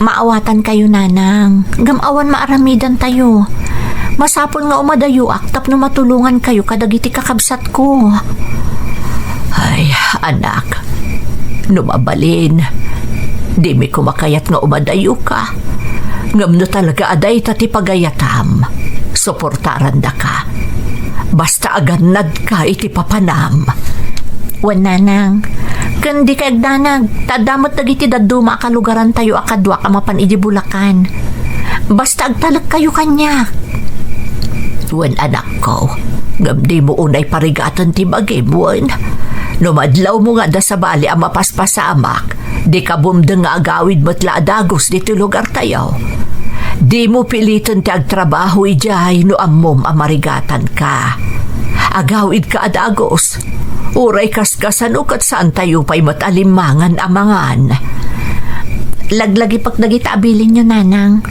Maawatankayo, Nanang, ngem awan maaramidantayo. Masapul nga umadayoak tapno matulongankayo kadagiti kakabsatko. Ay, anak, no mabalin, dimi koma kayat nga umadayoka. Ngem no talaga a dayta ti pagayatam, suportarandaka. Basta agannadka iti papanam. Wen, Nanang, ken dikay agdanag, ta adda met dagiti dadduma a kalugarantayo a kaduak a mapan idi Bulacan. Basta agtalekkayo kaniak. Wen, anakko, ngem dimo unay parigaten ti bagim, wen? No madlawmo nga adda sabali a mapaspasamak, dika bumdeng nga agawid met la a dagus ditoy lugartayo. Dimo piliten ti agtrabaho idiay no ammom a marigatanka. Agawidka a dagus. Uray kaskasano ket saantayo pay met a limmangan a mangan. Laglagipek dagita a bilinyo, Nanang.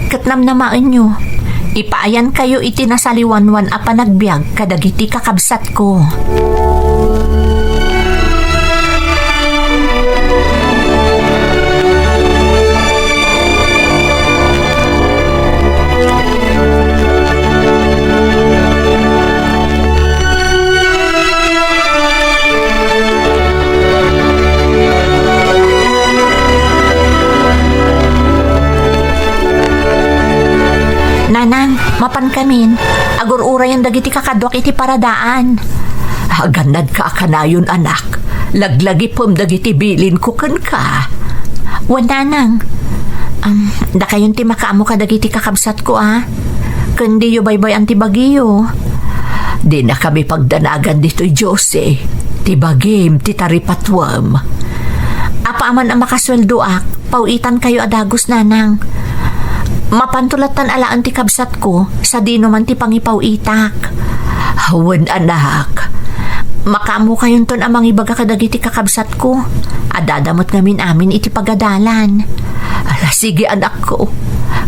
Ket namnamaenyo, ipaayankayo iti nasaliwanwan a panagbiag kadagiti kakabsatko. Nanang, mapankamin. Agur-urayan dagiti kakaduak iti paradaan. Agannadka a kanayon, anak. Laglagipem dagiti bilinko kenka. Wen, Nanang. Am, dakayon ti makaammo kadagiti kakabsatko, a? Ken diyo baybay-an ti bagiyo. Dinakami pagdanagan ditoy, Josie. Ti bagim, ti taripatuem. Apaman a makasueldoak, paw-itankayo a dagus, Nanang. Mapanto lattan alaen ti kabsatko, sadino man ti pangipaw-itak. Wen, anak. Makaammo kayonton a mangibaga kadagiti kakabsatko. Addada met ngamin amin iti pagadalan. Ala, sige, anakko.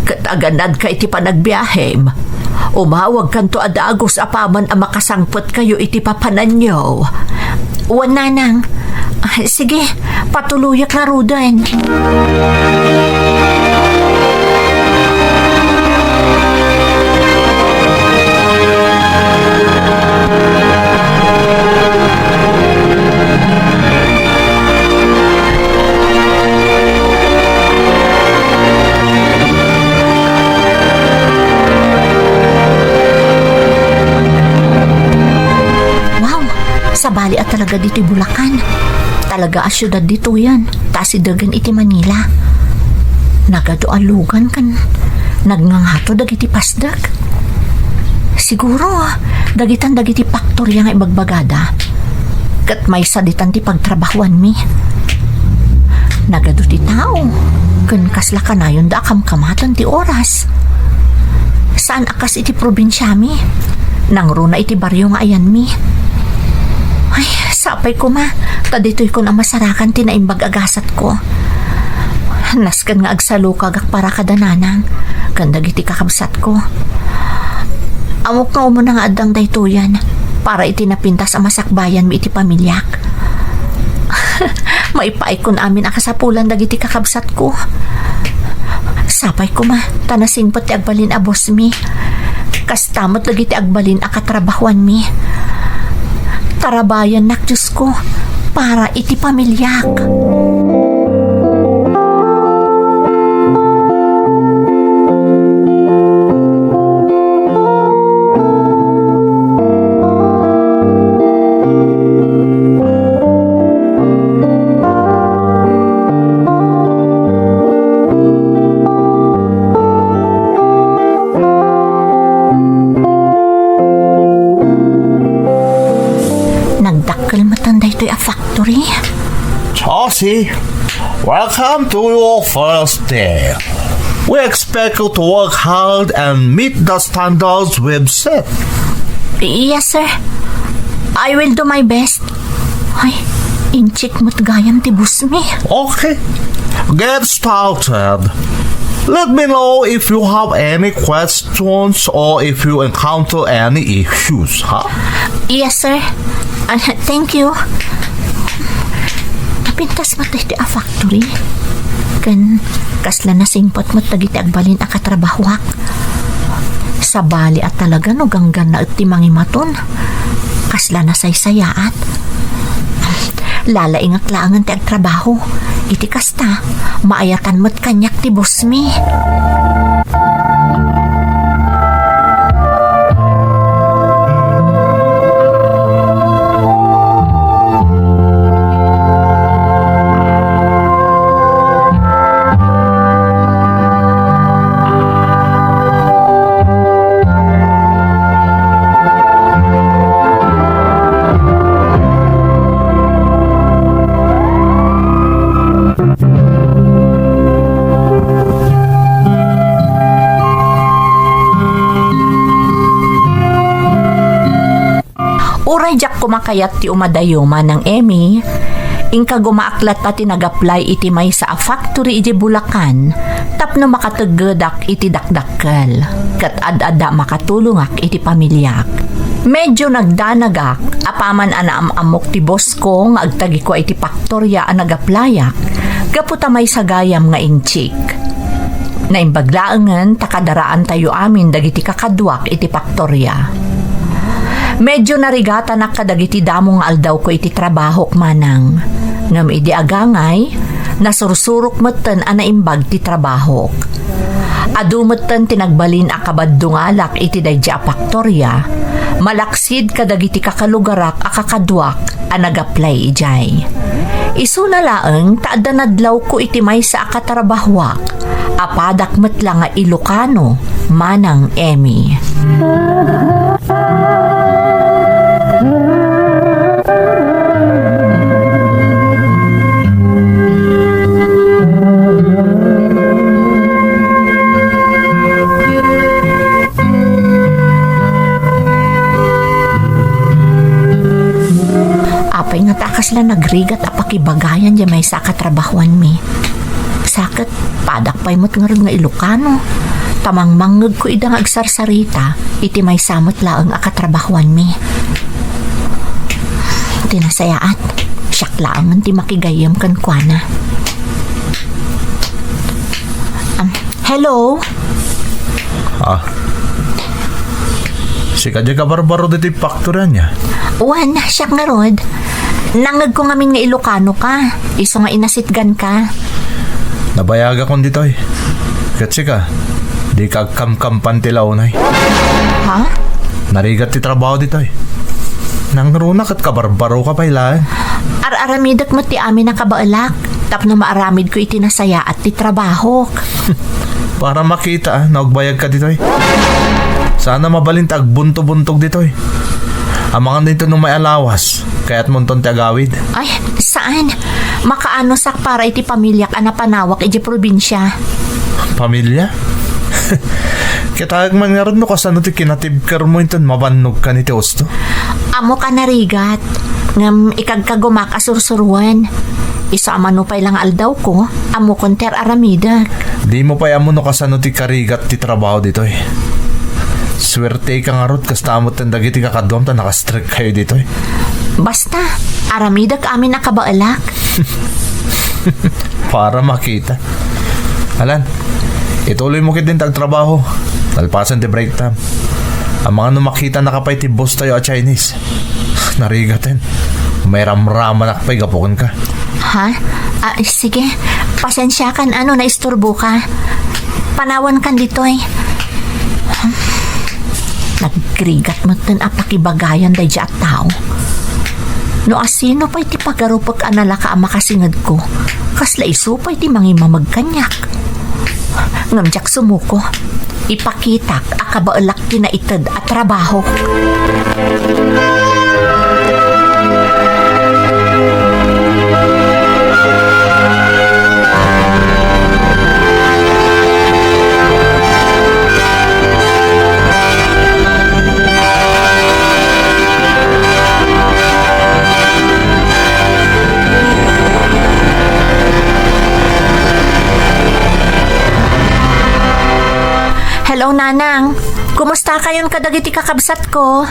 Ket agannadka iti panagbiahem. Umawagkanto a dagus apaman a makasangpetkayo iti papananyo. Wen, Nanang. Ah, sige, patuloyak ngaruden. Wow! Sabali a talaga ditoy Bulacan. Talaga a siudad ditoyen, ta asidegen iti Manila. Nagadu a lugan ken nagngangato dagiti pasdek. Siguro, dagitan dagiti faktoria nga ibagbagada. Ket maysa ditan ti pagtrabahuanmi. Nagadu ti tao, ken kasla kanayonda a kamkamaten ti oras. Saan a kas iti probinsiami. Nangruna iti barrio nga ayanmi. Ay, sapay koma, ta ditoy kon a masarakan ti naimbag a gasatko. Nasken nga agsalukagak para kada nanang, ken dagiti kakabsatko. Ammok nga umuna nga addang daytoyen para iti napintas a masakbayanmi iti pamiliak. Maipaay kon amin a kasapulan dagiti kakabsatko. Sapay koma, ta nasingpet ti agbalin a bossmi. Kasta met dagiti agbalin a katrabahuanmi. Tarabayannak, Diosko, para iti pamiliak. Nagdakkel metten daytoy a factory. Josie, welcome to your first day. We expect you to work hard and meet the standards we've set. Yes, sir. I will do my best. Ay, inchik met gayam ti bossmi. Okay, get started. Let me know if you have any questions or if you encounter any issues, ha? Yes, sir. Ah, thank you. Napintas met daytoy a factory. Ken kasla nasingpet met dagiti agbalin a katrabahoak. Sabali a talaga no ganggannaet ti mangimaton. Kasla nasaysayaat. Lalaingak laengen ti agtrabaho. Iti kasta, maayatan met kaniak ti bossmi. Uray diak koma kayat ti umadayo, Manang Emmy, inka gumaak latta ti nag-apply iti maysa a factory iti Bulacan tapno makateggedak iti dakdakkel ket ad-adda makatulongak iti pamiliak. Medyo nagdanagak apaman a naam-ammok ti bossko nga agtagikua iti faktoria a nag-applyak gapu ta maysa gayam nga inchik. Naimbag laengen ta kadaraantayo amin dagiti kakaduak iti faktoria. Medyo narigatanak kadagiti damo nga aldawko iti trabahok, Manang. Ngem idi agangay, nasursurok metten a naimbag ti trabahok. Adu metten ti nagbalin a kabaddungalak iti daydiay a faktoria, malaksid kadagiti kakalugarak a kakaduak a nag-apply idiay. Isuna laeng ta adda nadlawko iti maysa a katrabahoak a padak met la nga Ilocano, Manang Emmy. Apay ngata a kasla nagrigat a pakibagayan diay maysa a katrabahoanmi? Sa ket padak pay met ngarud nga Ilocano, ta mangmangngegko ida nga agsarsarita iti maysa met laeng a katrabahoanmi. Ti nasayaat, siak laengen ti makigayyem kenkuana. Am, hello? Ah. Sika diay kabarbaro ditoy factory ania? Wen, siak ngarud. Nangngegko ngamin nga Ilocano ka. Isu nga inasitgan ka. Nabayagakon ditoy. Ket sika, dika agkamkampan ti launay. Ha? Narigat ti trabaho ditoy. Nangruna ket kabarbaro ka pay laeng. Ar-aramidek met ti amin a kabaelak tapno maaramidko iti nasayaat ti trabahok. Para makita, ah, no agbayag ka ditoy. Sana mabalin ta agbunto-buntog ditoy. Amangan ditoy no may alawas, kayatmonton ti agawid. Ay, saan? Makaanosak para iti pamiliak a napanawak idiay probinsia. Pamilia? Kitaek man ngarud no kasano ti kinatibkermo inton mabannogkan iti husto. Ammoka narigat, ngem ikagkagumak a sursuroen. Isu a mano pay la nga aldawko, ammokon ti ar-aramidek. Dimo pay ammo no kasano ti karigat ti trabaho ditoy. Suerteka ngarud, kasta met dagiti kakaduam ta nakastrek kayo ditoy. Basta, aramidek amin a kabaelak. Para makita. Alan, ituloy mo ketdin ti agtrabaho. Nalpasen ti break time. Amangan no makitanaka pay ti boss tayo a Chinese. Narigaten. May ramramanak pay gapu kenka. Ha? Ah, sige. Pasensiakan a no naisturboka. Panawankan ditoy. Nagrigat metten a pakibagayan daydiay a tao. No asino pay ti pagarupek a nalaka a makasingedko, kasla isu pay ti mangimameg kaniak. Ngem diak sumuko. Ipakitak a kabaelak ti naited a trabaho. Nanang, kumusta kayon kadagiti kakabsatko?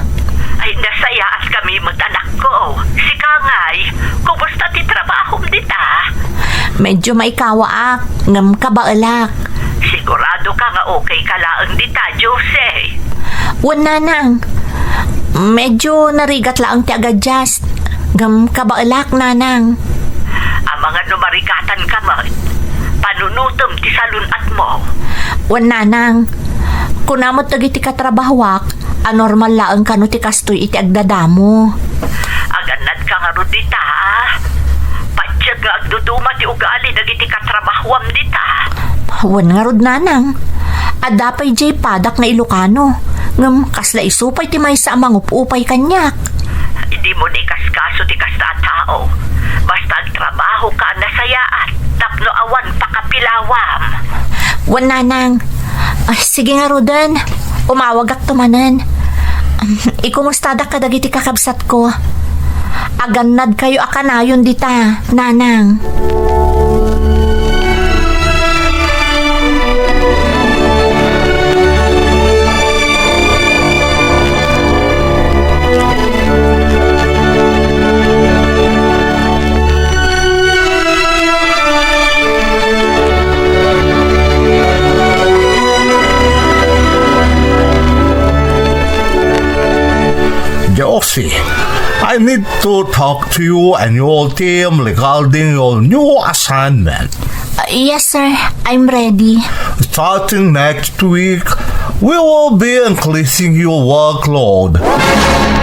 Ay, nasayaat kami met, anakko. Sika ngay, kumusta ti trabahom dita? Medyo maikawaak, ngem kabaelak. Sigurado ka nga okay ka laeng dita, Jose? Wen, Nanang. Medyo narigat laeng ti agadjust. Ngem kabaelak, Nanang. Amangan no marigatan ka met, panunotem ti salun-atmo. Wen, Nanang. Kuna met dagiti katrabahoak a normal laeng kano ti kastoy iti agdadamo. Agannad ka ngarud dita. Patiek nga agduduma ti ugali dagiti katrabahoam dita. Wen ngarud, Nanang. Adda pay diay padak nga Ilocano. Ngem kasla isu pay ti maysa a mangup-upay kaniak. Dimo ni kaskaso ti kasta a tao. Basta agtrabaho ka a nasayaat tapno awan pakapilawam. Wen, Nanang. Ay, sige ngaruden. Umawagakto manen. Ikumustadak kadagiti kakabsatko. Agannadkayo a kanayon dita, Nanang. Josie, I need to talk to you and your team regarding your new assignment. Uh, yes, sir. I'm ready. Starting next week, we will be increasing your workload.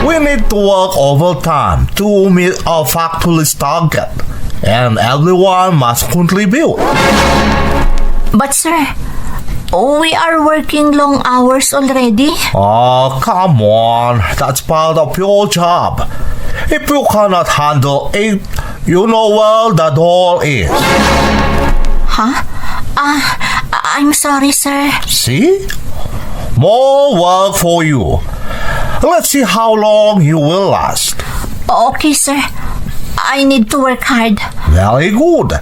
We need to work overtime to meet our factory's target, and everyone must contribute. But, sir, we are working long hours already. Oh, come on. That's part of your job. If you cannot handle it, you know where the door is. Huh? Ah, I'm sorry, sir. See? More work for you. Let's see how long you will last. Okay, sir. I need to work hard. Very good.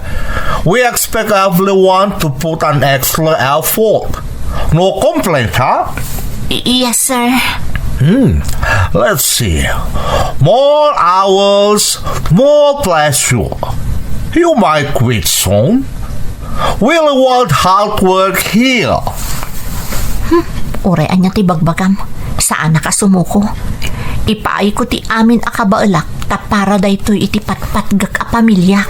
We expect everyone to put an extra effort. No complaint, huh? Y- yes, sir. Hmm. Let's see. More hours, more pressure. You might quit soon. We reward hard work here. Hmm. Uray ania ti bagbagam. Saanak a sumuko. Ipaayko ti amin a kabaelak tapno para daytoy iti patpatgek a pamiliak.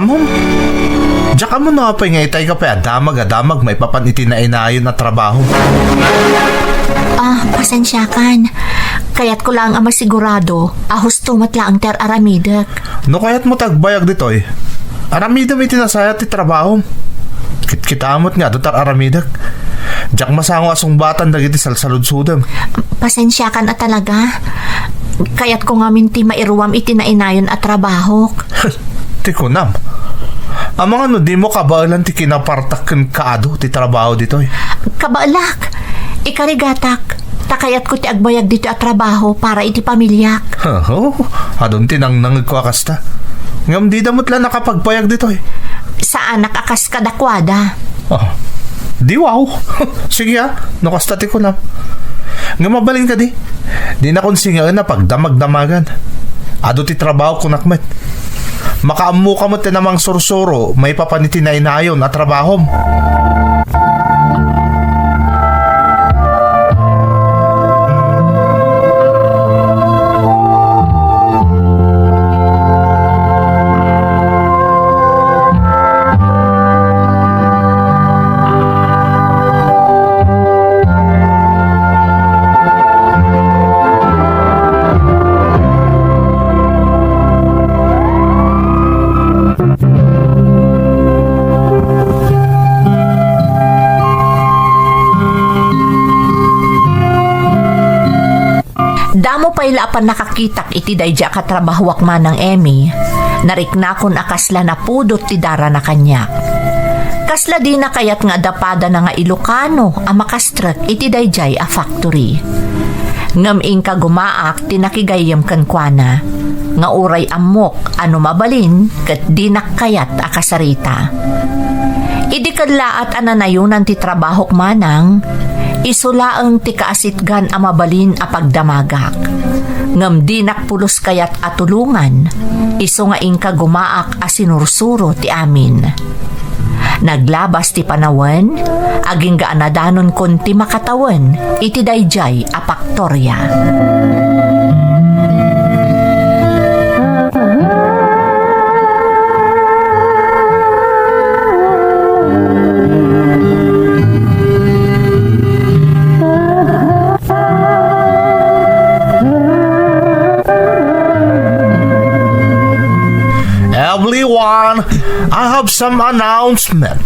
Amom, diak ammo no apay nga itay ka pay a damag a damag maipapan iti nainayon a trabaho. Ah, pasensiakan. Kayatko laeng a masigurado a husto met laeng ti ar-aramidek. No kayatmo ti agbayag ditoy, aramidem iti nasayaat ti trabahom. Kitkitaem met nga adu ti ar-aramidek. Diak masango a sungbatan dagiti salsaludsodem. Pasensiakan a talaga. Kayatko ngamin ti mairuam iti nainayon a trabahok. Ti kunam. Amangan no dimo kabaelan ti kinapartak ken kaadu ti trabaho ditoy. Kabaelak. Ikarigatak. Ta kayatko ti agbayag ditoy a trabaho para iti pamiliak. Hu, adun ti nangnangegko a kasta. Ngem dida met la nakapagbayag ditoy. Saanak a kas kadakuada. Ah, di wow. Sige ha, no kasta ti kunam. Ngem mabalin kadi, dinakon singaen a pagdamagdamagan. Adu ti trabaho kunak met. Makaammoka met ti namangsursuro maipapan iti nainayon a trabahom. pay la a pannakakitak iti daydiay a katrabahoak manang Emmy, nariknakon a kasla napudot ti darana kaniak. Kasla dina kayat nga adapadana nga Ilocano a makastrek iti daydiay a factory. Ngem inka gumaak ti nakigayyem kenkuana, nga uray ammok a no mabalin ket dinak kayat a kasarita. Idi kellaat a nanayonan ti trabahok manang, isu laeng ti kaasitgan a mabalin a pagdamagak. Ngem dinak pulos kayat a tulongan, isu nga inka gumaak a sinursuro ti amin. Naglabas ti panawen, agingga a nadanonkon ti makatawen iti daydiay a faktoria. Everyone, I have some announcement.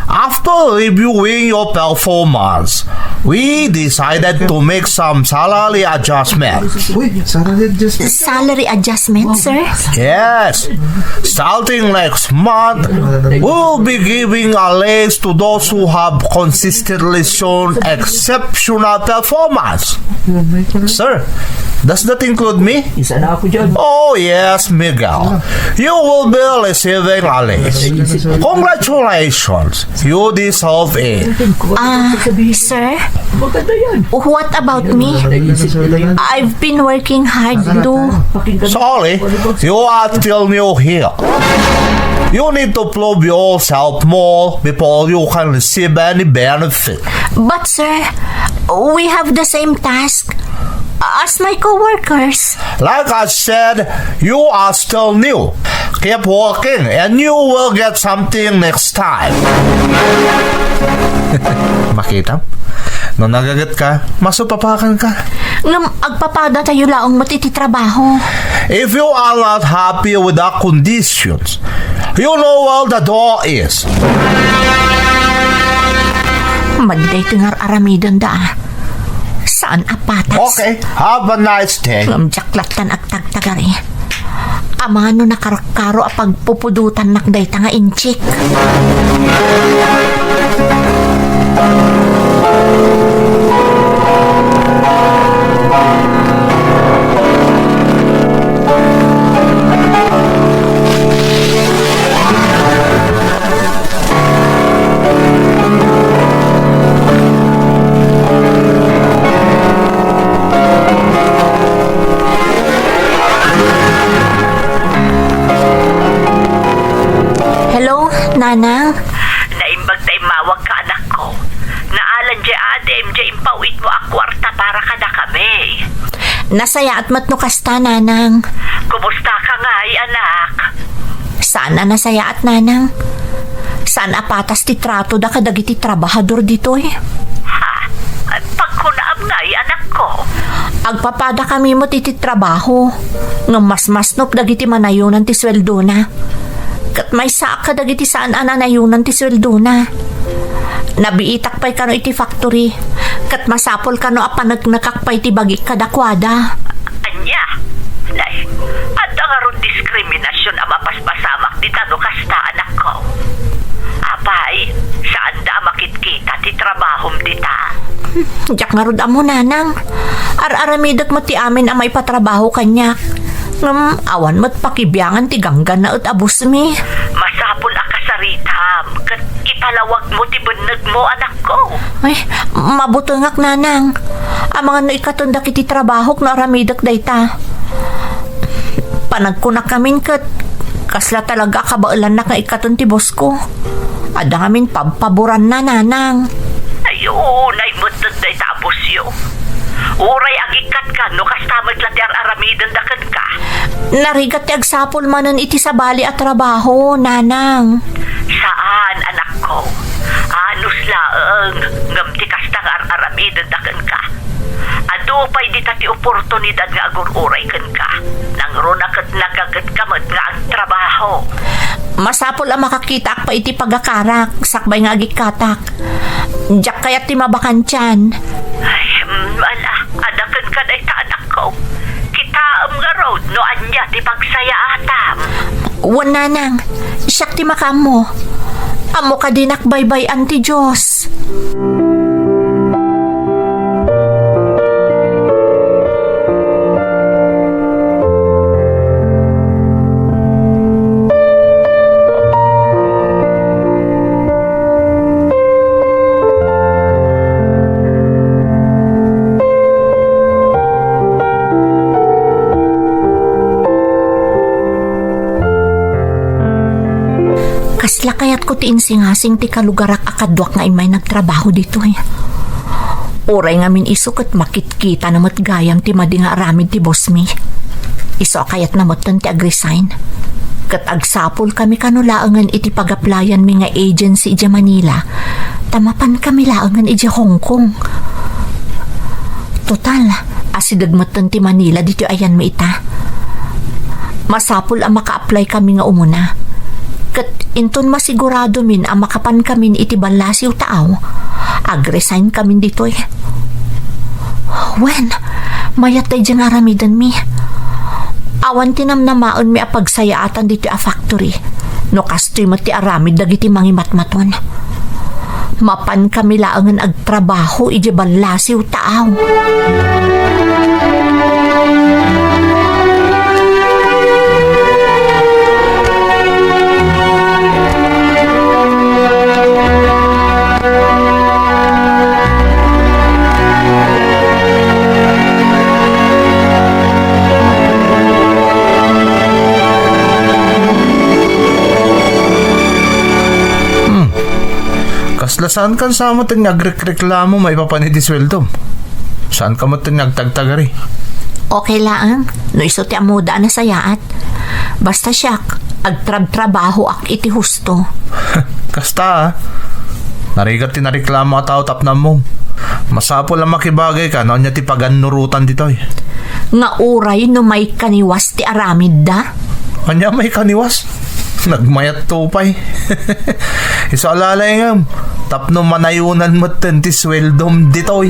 After reviewing your performance, we decided to make some salary adjustment. Uy, salary adjustment. Salary adjustment, sir? Yes. Starting next month, we will be giving a raise to those who have consistently shown exceptional performance. Sir, does that include me? Isa na ako dyan. Oh, yes, Miguel. You will be receiving a raise. Congratulations. You deserve it. Ah, sir? Maganda yan. What about me? Naisip nila yan. I've been working hard to... Sorry, you are still new here. You need to prove yourself more before you can receive any benefit. But sir, we have the same task as my coworkers. Like I said, you are still new. Keep working and you will get something next time. Makita? No nagaget ka, masupapakan ka. Ngem agpapada tayo laeng met iti trabaho. If you are not happy with the conditions, you know where the door is. Madday ti ngar-aramidenda, ah. Saan a patas? Okay, have a nice day. Ngem diak lattan agtagtagari. Amangan no nakaro a pagpupudotannak dayta nga inchik. Hello, Nanang? Naimbag ta immawagka, anakko. Naalan diay adim diay impaw-itmo a kuarta para kadakami. Nasayaat met no kasta, Nanang. Kumustaka ngay, anak? Saan a nasayaat, Nanang. Saan a patas ti tratoda kadagiti trabahador ditoy. Ha? Pagkunaam ngay, anakko? Agpapadakami met iti trabaho, ngem masmasnop dagiti manayonan ti sueldona. Ket maysaak kadagiti saan a nanayonan ti sueldona. Nabiitak pay kano iti factory, ket masapul kano a paneknekak pay ti bagik kadakuada. Ania? Nay, adda ngarud diskriminasion a mapaspasamak dita no kasta, anakko? Apay, saanda a makitkita ti trabahom dita? Diak ngarud ammo, Nanang. Ar-aramidek met ti amin a maipatrabaho kaniak. Ngem awan met pakibiangan ti ganggannaet a bossmi. Masapul a kasaritam ket ipalawagmo ti bennegmo, anakko. Ay, mabutengak, Nanang. Amangan no ikkaton dagiti trabahok no aramidek dayta. Panagkunakamin ket kasla talaga a kabaelannak nga ikkaton ti bossko. Adda ngamin pabpaboranna, Nanang. Ay, unay met dayta a bosyo. Uray agikkatka no kasta met la ti ar-aramidenda kenka. Narigat ti agsapul manen iti sabali a trabaho, Nanang. Saan, anakko. Anus laeng, ngem ti kasta nga ar-aramidenda kenka. Adu pay dita ti oportunidad nga agur-uray kenka. Nangruna ket nagagetka met nga agtrabaho. Masapul a makakitaak pay iti pagakarak, sakbay nga agikkatak. Diak kayat ti mabakantian. Ay, mm, ala, adda kenka dayta, anakko. Pudno ania ti pagsayaatam? Wen, nanang, siak ti makaammo. Ammo kadi nakbaybay-an ti Dios. Kasla kayatko ti insingasing ti kalugarak a kaduak nga immay nagtrabaho ditoy. Uray ngamin isu ket makitkitana met gayam ti madi nga aramid ti boss mi. Isu a kayatna metten ti agresign. Ket agsapulkami kano laengen iti pagaplayanmi nga agency idiay Manila, ta mapankami laengen idiay Hong Kong. Total, asideg metten ti Manila ditoy ayanmi ita. Masapul a maka-apply kami nga umuna. Ket inton masiguradomin a makapankamin iti ballasiw taaw, agresign-kamin ditoy. Wen, mayat daydiay nga aramidenmi. Awan ti namnamaenmi a pagsayaatan ditoy a factory. No kastoy met ti aramid dagiti mangimatmaton. Mapankami laengen agtrabaho idiay ballasiw taaw. Hmm. Kasla saankan sa met nga agrekreklamo maipapan iti sueldom. Saanka met nga agtagtagari. Okay laeng, no isu ti ammoda a nasayaat. Basta siak, agtrabtrabahoak iti husto. Kasta, a. Narigat ti nareklamo a tao tapno ammom. Masapul a makibagayka no ania ti pagannurotan ditoy. Nga uray no maikaniwas ti aramidda? Ania maikaniwas? Nagmayatto pay. Isu a lalayngem, tapno manayonan metten ti sueldom ditoy.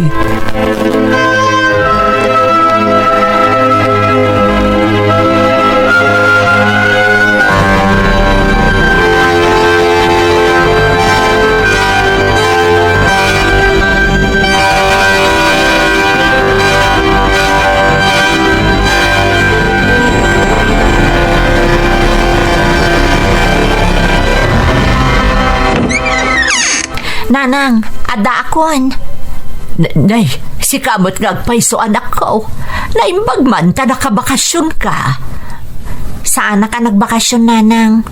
Nanang, addaakon. N-, nay, sika met nga agpayso, anakko. Naimbag man ta nakabakasionka. Saanak a nagbakasion, nanang.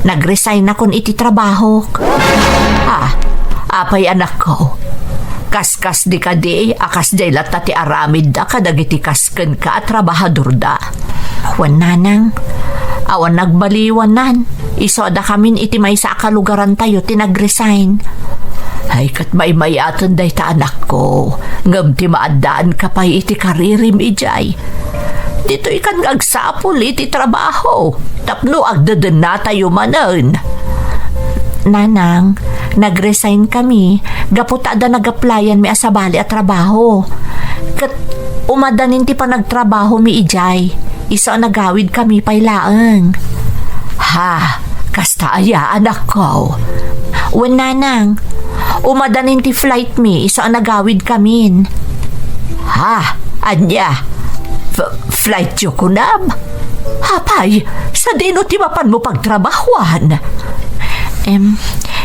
Nag-resignakon iti trabahok. Ah, apay, anakko? Kaskasdi kadi a kasdiay latta ti aramidda kadagiti kas kenka a trabahadorda. Wen, nanang, awan nagbaliwanan. Isu a dakamin iti maysa a kalugarantayo ti nag-resign. Ay, ket maymayaten dayta, anakko, ngem ti maaddaanka pay iti karirim idiay. Ditoykan nga agsapul iti trabaho tapno agdedennatayo manen. Nanang, nag-resign kami gapu ta adda nag-applyan-mi a sabali a trabaho. Ket umadanin ti panagtrabahomi idiay, isu a nagawidkami pay laeng. Ha, kasta aya, anakko? Wen, nanang, umadanin ti flightmi, isu a nagawidkamin. Ha, ania? F-, flightyo kunam? Apay, sadino ti mapanmo pagtrabahuan? Em,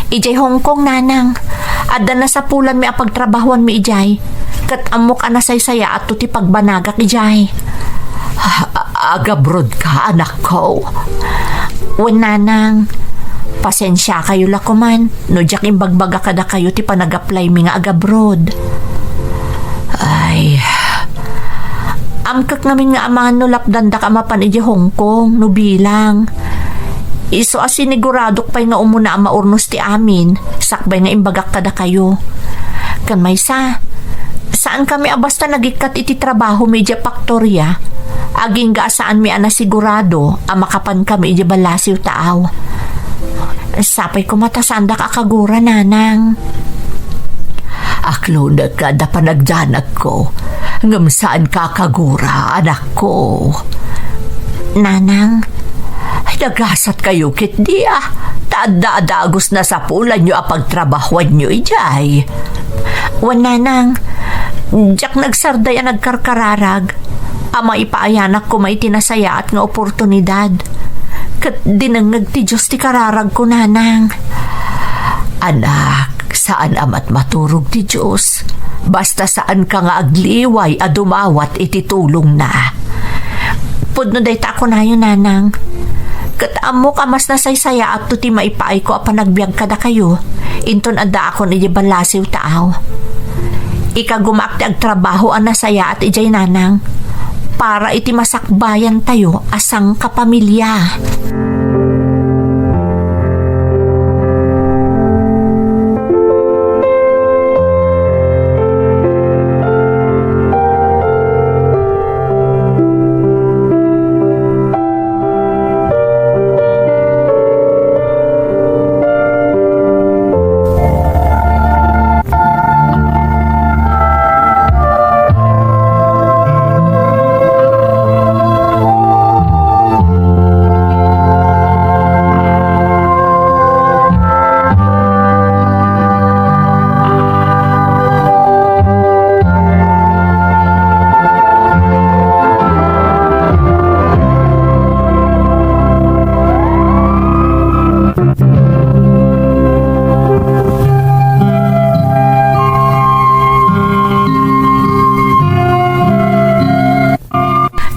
idiay Hong Kong, nanang. Adda nasapulanmi a pagtrabahuanmi idiay. Ket ammok a nasaysayaatto ti pagbanagak idiay. A-, agabrodka, anakko? Wen, nanang. Pasensiakayo la koman no diak imbagbaga kadakayo ti panag-applymi nga agabroad. Ay, amkek ngamin nga amangan no lapdandak a mapan idiay Hong Kong no bilang. Isu a siniguradok pay nga umuna a maurnos ti amin, sakbay nga imbagak kadakayo. Ken maysa, saankami a basta nagikkat iti trabahomi idiay faktoria, agingga a saanmi a nasigurado a makapankami idiay ballasiw taaw. Sapay koma ta saandak a kagura, nanang. Aklonek nga adda panagdanagko, ngem saanka a kagura, anakko. Nanang, nagasatkayo ketdi a, ta adda a dagus nasapulanyo a pagtrabahuanyo idiay. Wen, Nanang, diak nagsarday a nagkarkararag a maipaayanak koma iti nasayaat nga oportunidad. Ket dinengngeg ti Dios ti kararagko, Nanang. Anak, saan a matmaturog ti Dios. Basta saanka nga agliway a dumawat iti tulongna. Pudno dayta a kunayo, Nanang. Ket ammok a mas nasaysayaatto ti maipaayko a panagbiag kadakayo, inton addaakon idiay ballasiw taaw. Ikagumaak ti agtrabaho a nasayaat idiay, Nanang, para iti masakbayantayo a sangkapamilya.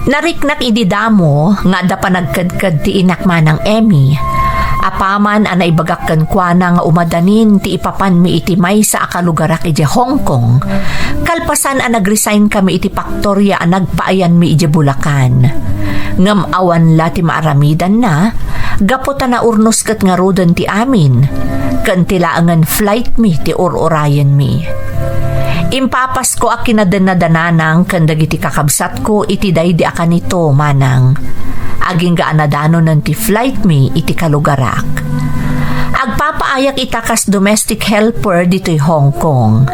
Nariknak idi damo nga adda panagkedked ti inak, Manang Emmy. Apaman a naibagak kenkuana nga umadanin ti ipapanmi iti maysa a kalugarak idiay Hong Kong, kalpasan a nag-resign kami iti faktoria a nagpaayanmi idiay Bulacan. Ngem awan la ti maaramidanna, gapu ta naurnos ket ngaruden ti amin, ken ti laengen flight mi ti ur-urayenmi. Impapasko a kinadennada nanang ken dagiti kakabsatko iti daydi a kanito, Manang. Agingga a nadanonen ti flight mi iti kalugarak. Agpapaayak ita kas domestic helper ditoy Hong Kong,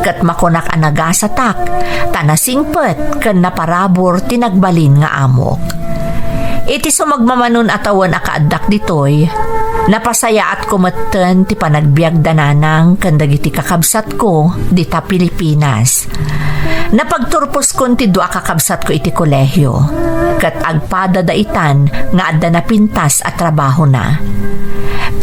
ket makunak a nagasatak, ta nasingpet ken naparabur ti nagbalin nga amok. Iti sumagmamanon a tawen a kaaddak ditoy, napasayaatko metten ti panagbiagda nanang ken dagiti kakabsatko dita Pilipinas. Napagturposkon ti dua a kakabsatko iti kolehio, ket agpadada itan nga adda napintas a trabahona.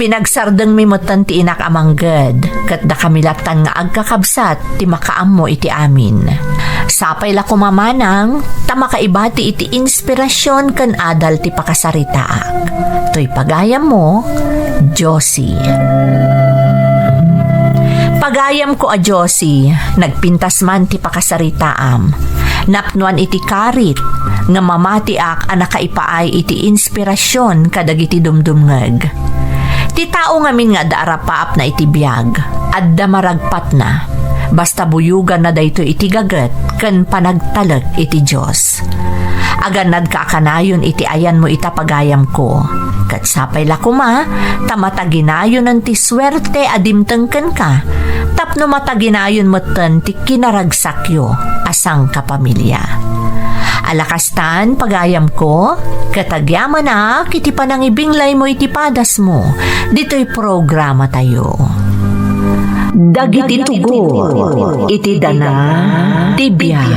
Pinagsardengmi metten ti inak a mangged, ket dakami lattan nga agkakabsat ti makaammo iti amin. Sapay la koma, Manang, ta makaibati iti inspirasyon ken adal ti pakasaritaak. Toy pagayammo, Josie. Pagayamko a Josie, nagpintas man ti pakasaritaam. Napnuan iti karit nga mamatiak a nakaipaay iti inspirasyon kadagiti dumdumngeg. Ti tao ngamin nga adda arapaapna iti biag, adda maragpatna. Basta buyoganna daytoy iti gaget ken panagtalek iti Dios. Agannadka a kanayon iti ayanmo ita, pagayamko. Ket sapay la koma, ta mataginayonen ti suerte a dimteng kenka, tapno mataginayon metten ti kinaragsakyo a sangkapamilya. Ala kastan, pagayamko, ket agyamanak iti panangibinglaymo iti padasmo ditoy programatayo. Dagiti tugot iti dana ti biag.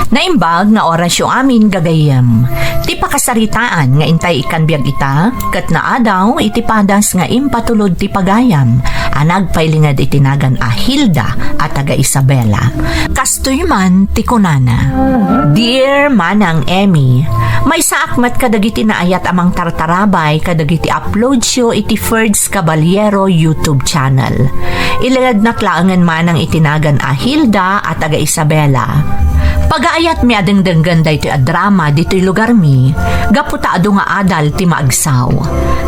Naimbag nga orasyo amin, gagayyem. Ti pakasaritaan nga intay ikkan biag ita, ket naadaw iti padas nga impatulod ti pagayam a nagpailinged iti nagan a Hilda a taga Isabela. Kastoy man ti kunana, "Dear Manang Emmy, maysaak met kadagiti naayat a mangtartarabay kadagiti uploadsyo iti Ferds Caballero YouTube channel. Ilingednak laengen manang iti nagan a Hilda a taga Isabela. Pagaayatmi a dengdenggen daytoy a drama ditoy lugarmi, gapu ta adu nga adal ti maagsaw.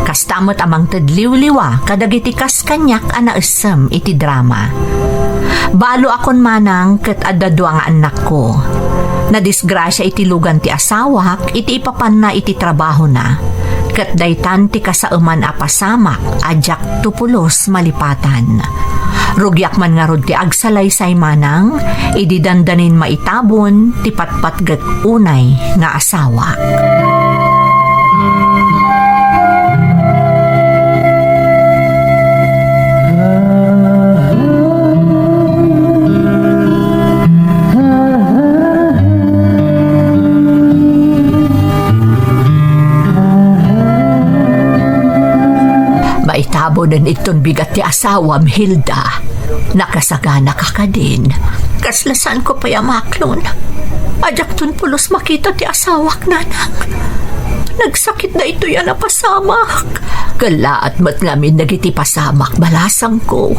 Kasta met a mangted liwliwa kadagiti kas kaniak a naessem iti drama. Baloakon manang ket adda dua nga annakko. Nadisgrasia iti lugan ti asawak iti ipapanna iti trabahona, ket daytan ti kasaeman a pasamak a diak to pulos malipatan. Rugiak man ngarud ti agsalaysay manang, idi dandanin maitabon ti patpatgek unay nga asawak. Maitabonen idton bigat ti asawam, Hilda. Nakasagana ka kadin. Kasla saanko pay a maklon. Adiakton pulos makita ti asawak, nanang. Nagsakit daytoy a napasamak. Kellaat met ngamin dagiti pasamak, balasangko.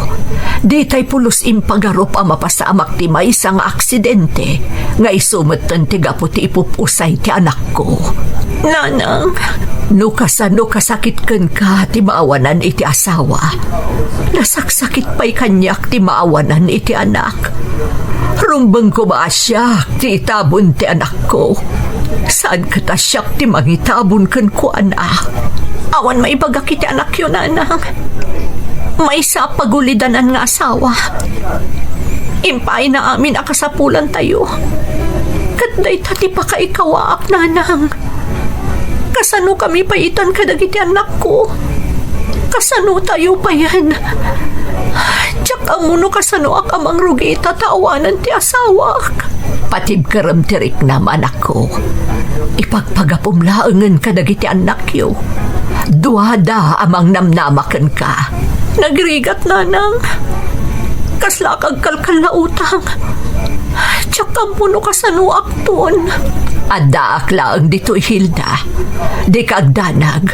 Ditay pulos impagarup a mapasamak ti maysa nga aksidente, nga isu metten ti gapu ti ipupusay ti anakko. Nanang, no kasano kasakit kenka ti maawanan iti asawa, nasaksakit pay kaniak ti maawanan iti anak. Rumbeng koma a siak ti itabon ti anakko. Saan ket a siak ti mangitabon kenkuana. Awan maibagak iti anakyo, nanang. Maysa a pagulidanan nga asawa. Impaayna amin a kasapulantayo. Ket dayta ti pakaikawaak, nanang. Kasano kami pay itan kadagiti annakko? Kasano tayo payen? Diak ammo no kasanoak a mangrugi ita ta awanan ti asawak. Patibkerem ti riknam, anakko. Ipagpagapum laengen kadagiti annakyo. Duada a mangnamnama kenka. Nagrigat, nanang. Kaslaak agkalkallautang. Diak ammo no kasanoakton. Addaak laeng ditoy, Hilda. Dika agdanag.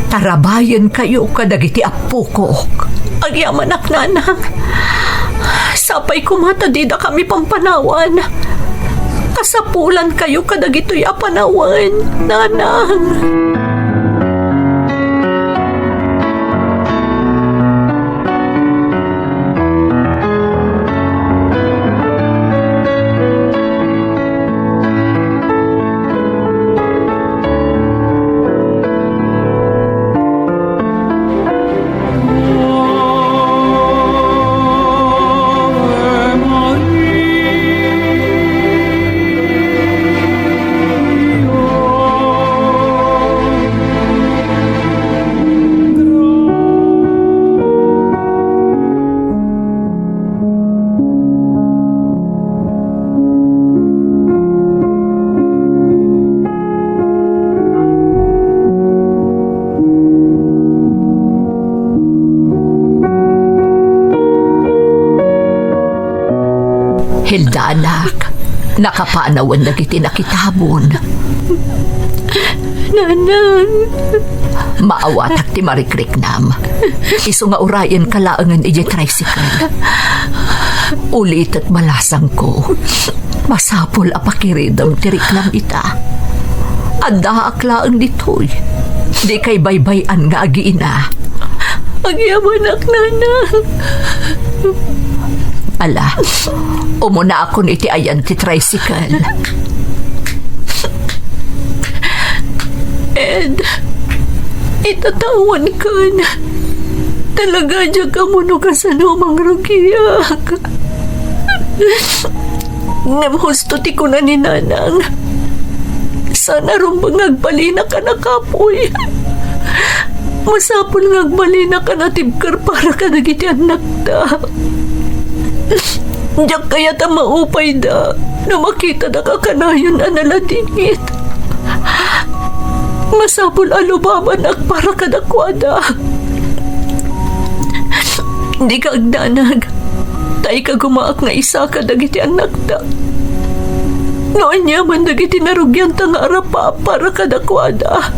Tarabayenkayo kadagiti appokok. Agyamanak, nanang. Sapay koma ta didakami pampanawan. Kasapulankayo kadagitoy a panawen, nanang. Hilda, anak, nakapanawen dagiti nakitabon. Nanang. Maawatak ti marikriknam. Isu nga urayenka laengen idiay tricycle. Ulitek, balasangko. Masapul a pakiridem ti riknam ita. Addaak laeng ditoy. Dikay baybay-an nga agiina. Agyamanak, nanang. Ala, umunakon iti ayan ti tricycle. Ed, ita ta awankan. Talaga, diak ammo no kasano a mangrugiak. Ngem husto ti kuna ni nanang. Saan a rumbeng nga agbalinaka a kapuy. Masapul nga agbalinaka a natibker para kadagiti annakta. Diak kayat a maupayda no makitada a kanayon a naladingit. Masapul a lubabanak para kadakuada. Dika agdanag. Ta ikagumaak nga isaka dagiti annakda. No aniaman dagiti narugianta nga arapaap para kadakuada,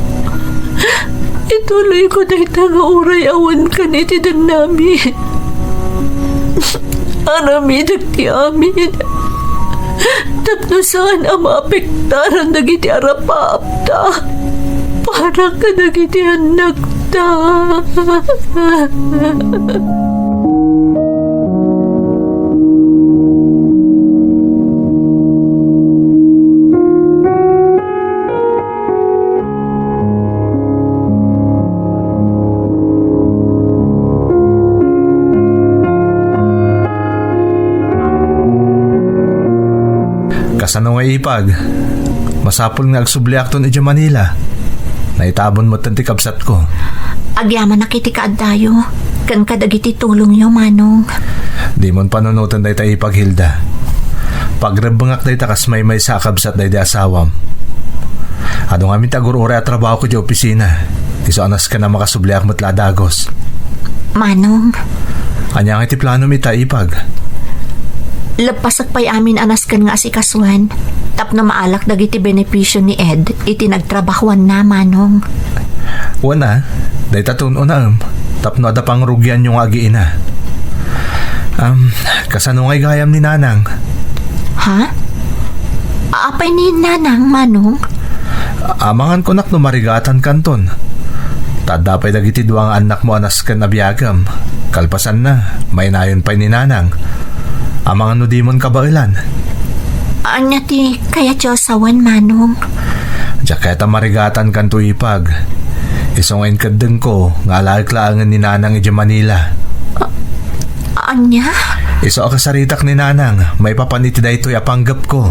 ituloyko dayta nga uray awankan iti dennami. Aramidek ti amin tapno saan a maapektaran dagiti arapaapta para kadagiti annakta. Ipag, masapul nga agsubliakton idiay Manila. Naitabon metten ti kabsatko. Agyamanak iti kaaddayo, ken kadagiti tulongyo, Manong. Dimon panunoten dayta, Ipag Hilda. Pagrebbengak dayta kas maymaysa a kabsat daydi asawam. Adu ngamin ti agur-uray a trabahok idiay opisina. Isu a nasken a makasubliak met la a dagus. Manong. Ania ngay ti planom ita, Ipag? Leppasek pay amin a nasken nga asikasuan tapno maalak dagiti benepisio ni Ed iti nagtrabahuanna, Manong. Wen a, dayta tun-onaem tapno adda pangrugianyo nga agiina. Am, kasano ngay gayam ni Nanang? Ha? Apay ni Nanang, Manong? Amangan kunak no marigatan kanton. Ta adda pay dagiti dua nga annakmo a nasken a biagem. Kalpasanna, mainayon pay ni Nanang. Amangan no dimon kabaelan. Ania ti kayatyo a sawen, Manong? Diak kayat a marigatan kanto, Ipag. Isu nga inkeddengko nga alaek laengen ni Nanang idiay Manila. A-, ania? Isu a kasaritak ni Nanang maipapan iti daytoy a panggepko.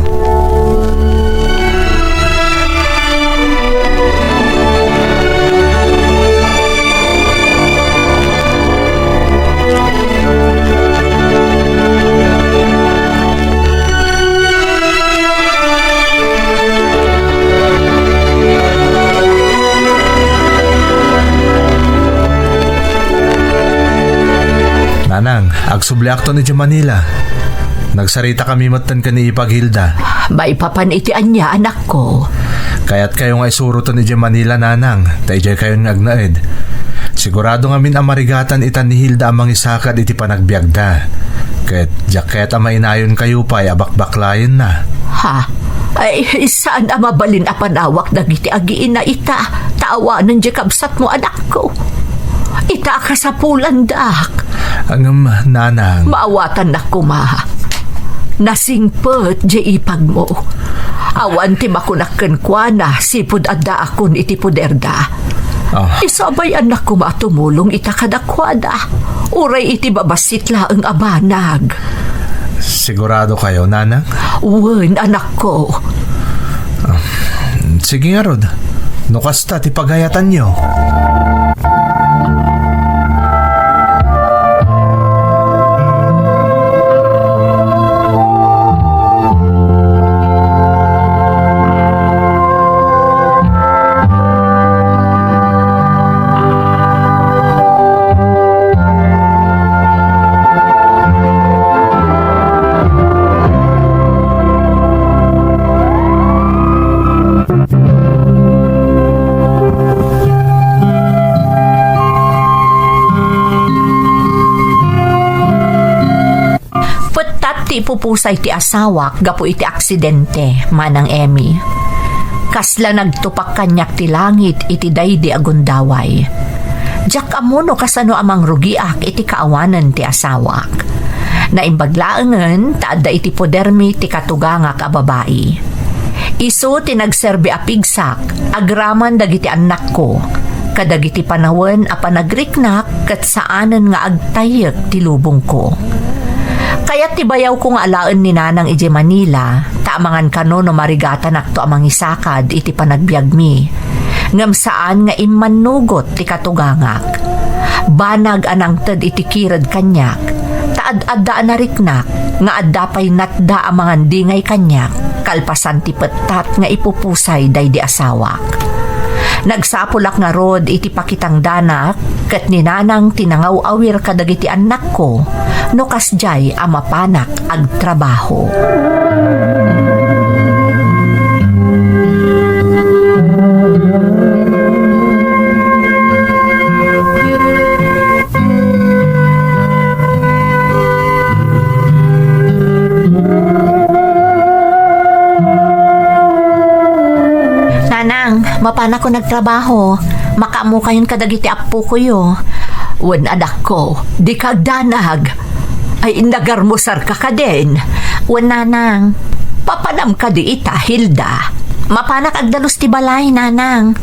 Nanang, agsubliakton idiay Manila. Nagsaritakami metten ken ni Ipag Hilda. Maipapan iti ania, anakko? Kayatkayo nga isuroten idiay Manila, Nanang, ta idiaykayon nga agnaed. Sigurado ngamin a marigatan ita ni Hilda a mangisakad iti panagbiagda. Ket diak kayat a mainayonkayo pay a bakbaklayenna. Ha? Ay, saan a mabalin a panawak dagiti agiina ita, ta awanen diay kabsatmo, anakko. Ita a kasapulandak. Ngem, Nanang. Maawatannak koma. Nasingpet diay ipagmo. Awan ti makunak kenkuana sipud addaakon iti poderda. Ah. Isu a bay-annak koma a tumulong ita kadakuada. Uray iti babassit laeng a banag. Siguradokayo, Nanang? Wen, anakko. Ah, sige ngarud, no kasta ti pagayatanyo. Pettat ti ipupusay ti asawak gapu iti aksidente, Manang Emmy. Kasla nagtupak kaniak ti langit iti daydi a gundaway. Diak ammo no kasano a mangrugiak iti kaawanen ti asawak. Naimbag laengen ta adda iti podermi ti katugangak a babai. Isu ti nagserbi a pigsak agraman dagiti annakko, kadagiti panawen a panagriknak ket saanen nga agtayyek ti lubongko. Kayat ti bayawko nga alaen ni Nanang idiay Manila, ta amangan kano no marigatanakto a mangisakad iti panagbiagmi. Ngem saan nga immannugot ti katugangak. Banag a nangted iti kired kaniak, ta ad-adda a nariknak nga adda pay natda a mangandingay kaniak kalpasan ti pettat nga ipupusay daydi asawak. Nagsapulak ngarud iti pakitangdanak ket ni Nanang ti nangaw-awir kadagiti annakko no kasdiay a mapanak agtrabaho. Nanang, mapanakon agtrabaho. Makaammokayon kadagiti appokoyo. Wen, anakko, dika agdanag. Ay, nagarmusarka kadin? Wen, Nanang. Papanam kadi ita, Hilda? Mapanak agdalus ti balay, Nanang.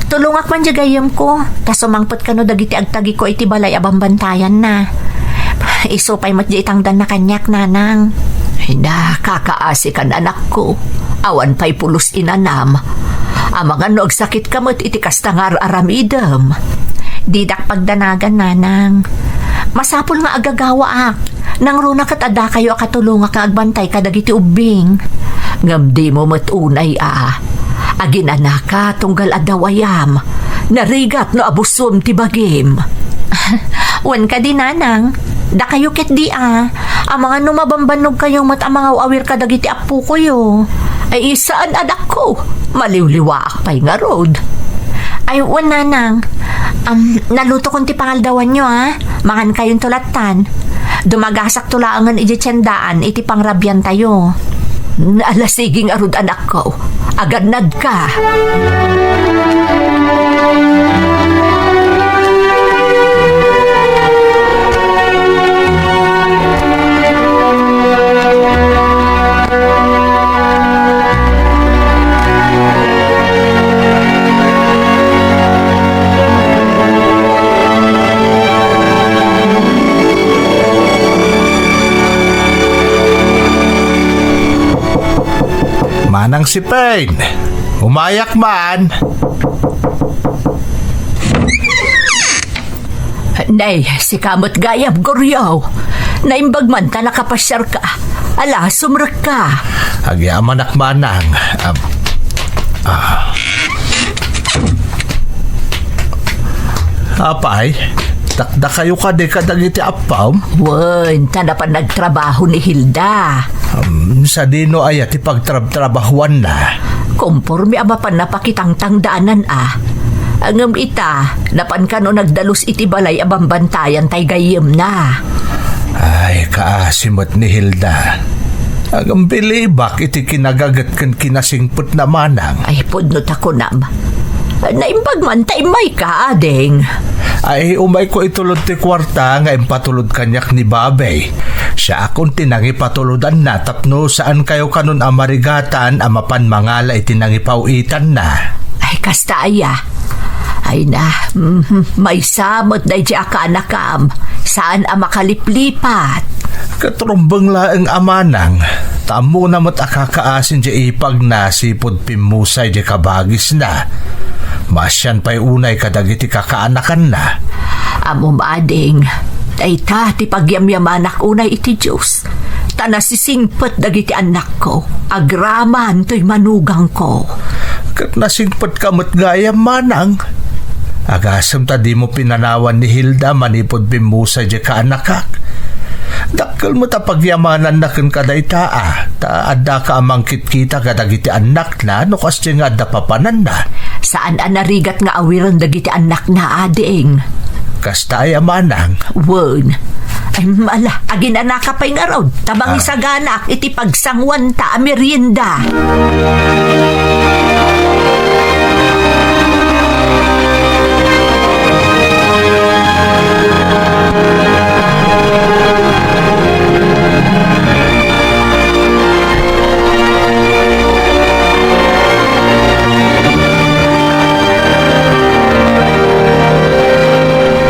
Tulongak man diay gayyemko, ta sumangpet kano dagiti agtagiko iti balay a bambantayanna. Isu pay met diay itangdanna kaniak, Nanang. Ina, kakaasikan, anakko. Awan pay pulos inanam. Amangan no agsakitka met iti kasta nga ar-aramidem. Didak pagdanagan, nanang. Masapul nga agagawaak. Nangruna ket addakayo a katulongak nga agbantay kadagiti ubbing. Ngem dimo met unay a aginanaka tunggal adda wayam. Narigat no abusom ti bagim. Wen kadi, nanang, dakayo ketdi a, amangan no mabambannogkayo met a mangaw-awir kadagiti appokoyo. Ay, saan, anakko. Maliwliwaak pay ngarud. Ay, wen, nanang. Am, nalutokon ti pangaldawanyo, a. Mangankayonto lattan. Dumagasakto laengen idiay tiendaan iti pangrabiantayo. Ala, sige ngarud, anakko. Agannadka. Manang Sipen, umayak man. Nay, sika met gayam, Goryo. Naimbag man ta nakapasiarka. Ala, sumrekka. Agyamanak, manang. Am, ah. Apay, dakdakayo kadi kadagiti appom? Wen, ta napan nagtrabaho ni Hilda. Am, sadino aya ti pagtrabtrabahoanna? Komporme a mapan napakitangtangdaanan a. Ngem ita, napan kano nagdalus iti balay a bambantayan tay gayyemna. Ay, kaasi met ni Hilda. Ngem bilibak iti kinagaget ken kinasingpetna, manang. Ay, pudno ta kunam. Naimbag man ta immayka, ading. Ay, umayko itulod ti kuarta nga impatulod kaniak ni Babay. Siakon ti nangipatulodanna tapno saankayo kanon a marigatan a mapan mangala iti nangipaw-itanna. Ay, kasta aya. Ay na, mhm, maysa met daydi a kaanakam. Saan a makaliplipat. Ket rumbeng laeng a manang, ta ammona met a kakaasin diay ipagna sipud pimmusay diay kabagisna. Maasian pay unay kadagiti kakaanakanna. Ammom, ading, dayta ti pagyamyamanak unay iti Dios, ta nasisingpet dagiti annakko, agraman toy manugangko. Ket nasingpetka met gayam, manang. Agasem ta dimo pinanawan ni Hilda manipud pimmusay diay kaanakak. Dakkel met a pagyamananna ken kadayta a, ta addaka a mangkitkita kadagiti annakna no kasdiay nga adda papananna. Saan a narigat nga awiren dagiti annakna, ading. Kasta aya, manang? Wen. Ay, mala, aginanaka pay ngarud, ta mangisaganak iti pagsanguanta a merienda.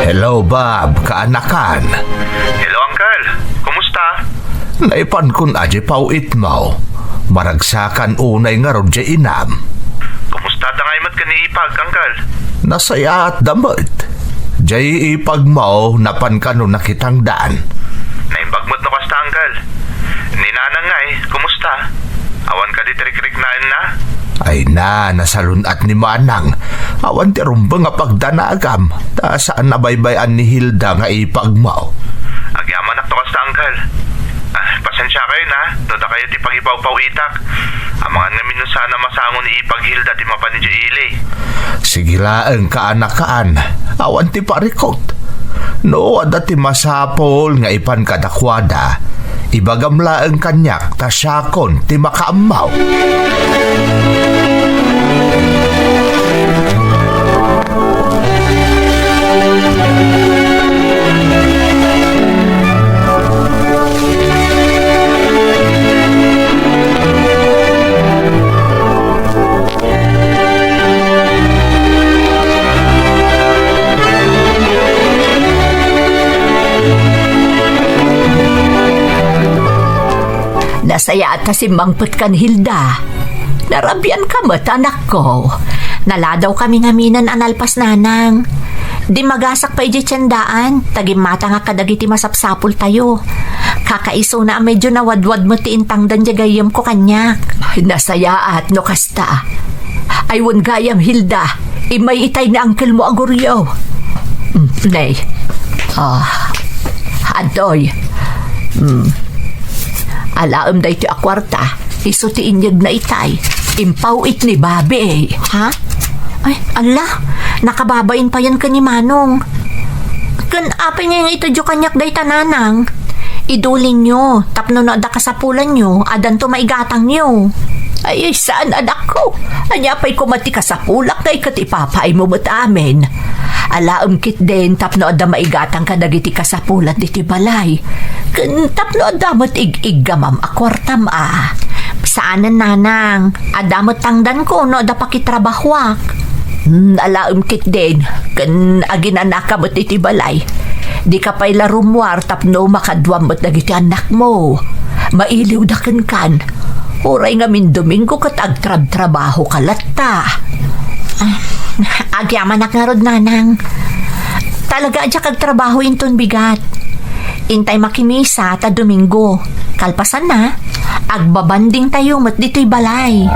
Hello, Bob, kaanakan. Hello, Uncle. Kumusta? Naipankon a diay paw-itmo. Maragsakan unay ngarud diay inam. Kumusta da ngay met ken ni Ipag, Uncle? Nasayaat da met. Diay ipagmo, napan kano nakitangdan? Naimbag met no kasta, Uncle. Ni Nanang ngay, kumusta? Awan kadi ti rikriknaenna? Ay na, nasalun-at ni Manang. Awan ti rumbeng a pagdanagam, ta saan a baybay-an ni Hilda nga ipagmo. Agyamanak no kasta, Uncle. Ah, pasensiakayo na, no dakayo ti pagipawpawitak. Amangan ngamin no saan a masango ni Ipag Hilda ti mapan idiay ili. Sige laeng, kaanakan, awan ti parikut. No adda ti masapul nga ipan kadakuada, ibagam laeng kaniak ta siakon ti makaammo. Nasayaat ta simmangpetkan, Hilda. Narabianka met, anakko. Naladawkami ngaminen a nalpas, nanang. Dimmagasak pay idiay tiendaan, ta gimmatangak kadagiti masapsapultayo. Kakaisuna a medyo nawadwad met ti intangdan diay gayyemko kaniak. Nasayaat no kasta. Ay, wen gayam, Hilda, immay itay ni angkelmo a Goryo. Mm, nay. Ah, adtoy. Mm. Alaem daytoy a kuarta, isu ti inyegna itay. Impaw-it ni Babi. Ha? Ay, ala, nakababain payen ken ni Manong. Ken apay nga itedyo kaniak dayta, nanang? Idulinyo, tapno no adda kasapulanyo, addanto maigatangyo. Ay, saan, anakko. Ania pay koma ti kasapulak nga iket ipapaaymo met amin? Alaem ketdin tapno adda maigatang kadagiti kasapulan ditoy balay. Ken tapno adda met ig-iggamam a kuartam a. Saanen, nanang. Adda met tangdanko no adda pakitrabahoak. Hmm, alaem ketdin, ken aginanaka met iti balay. Dika pay la rummuar tapno makaduam met dagiti annakmo. Mailiwda kenkan. Uray ngamin Domingo ket agtrabtrabahoka latta. Ah, agyamanak ngarud, nanang. Talaga a diak agtrabaho inton bigat. Intay makimisa ta Domingo. Kalpasanna, agbabandingtayo met ditoy balay.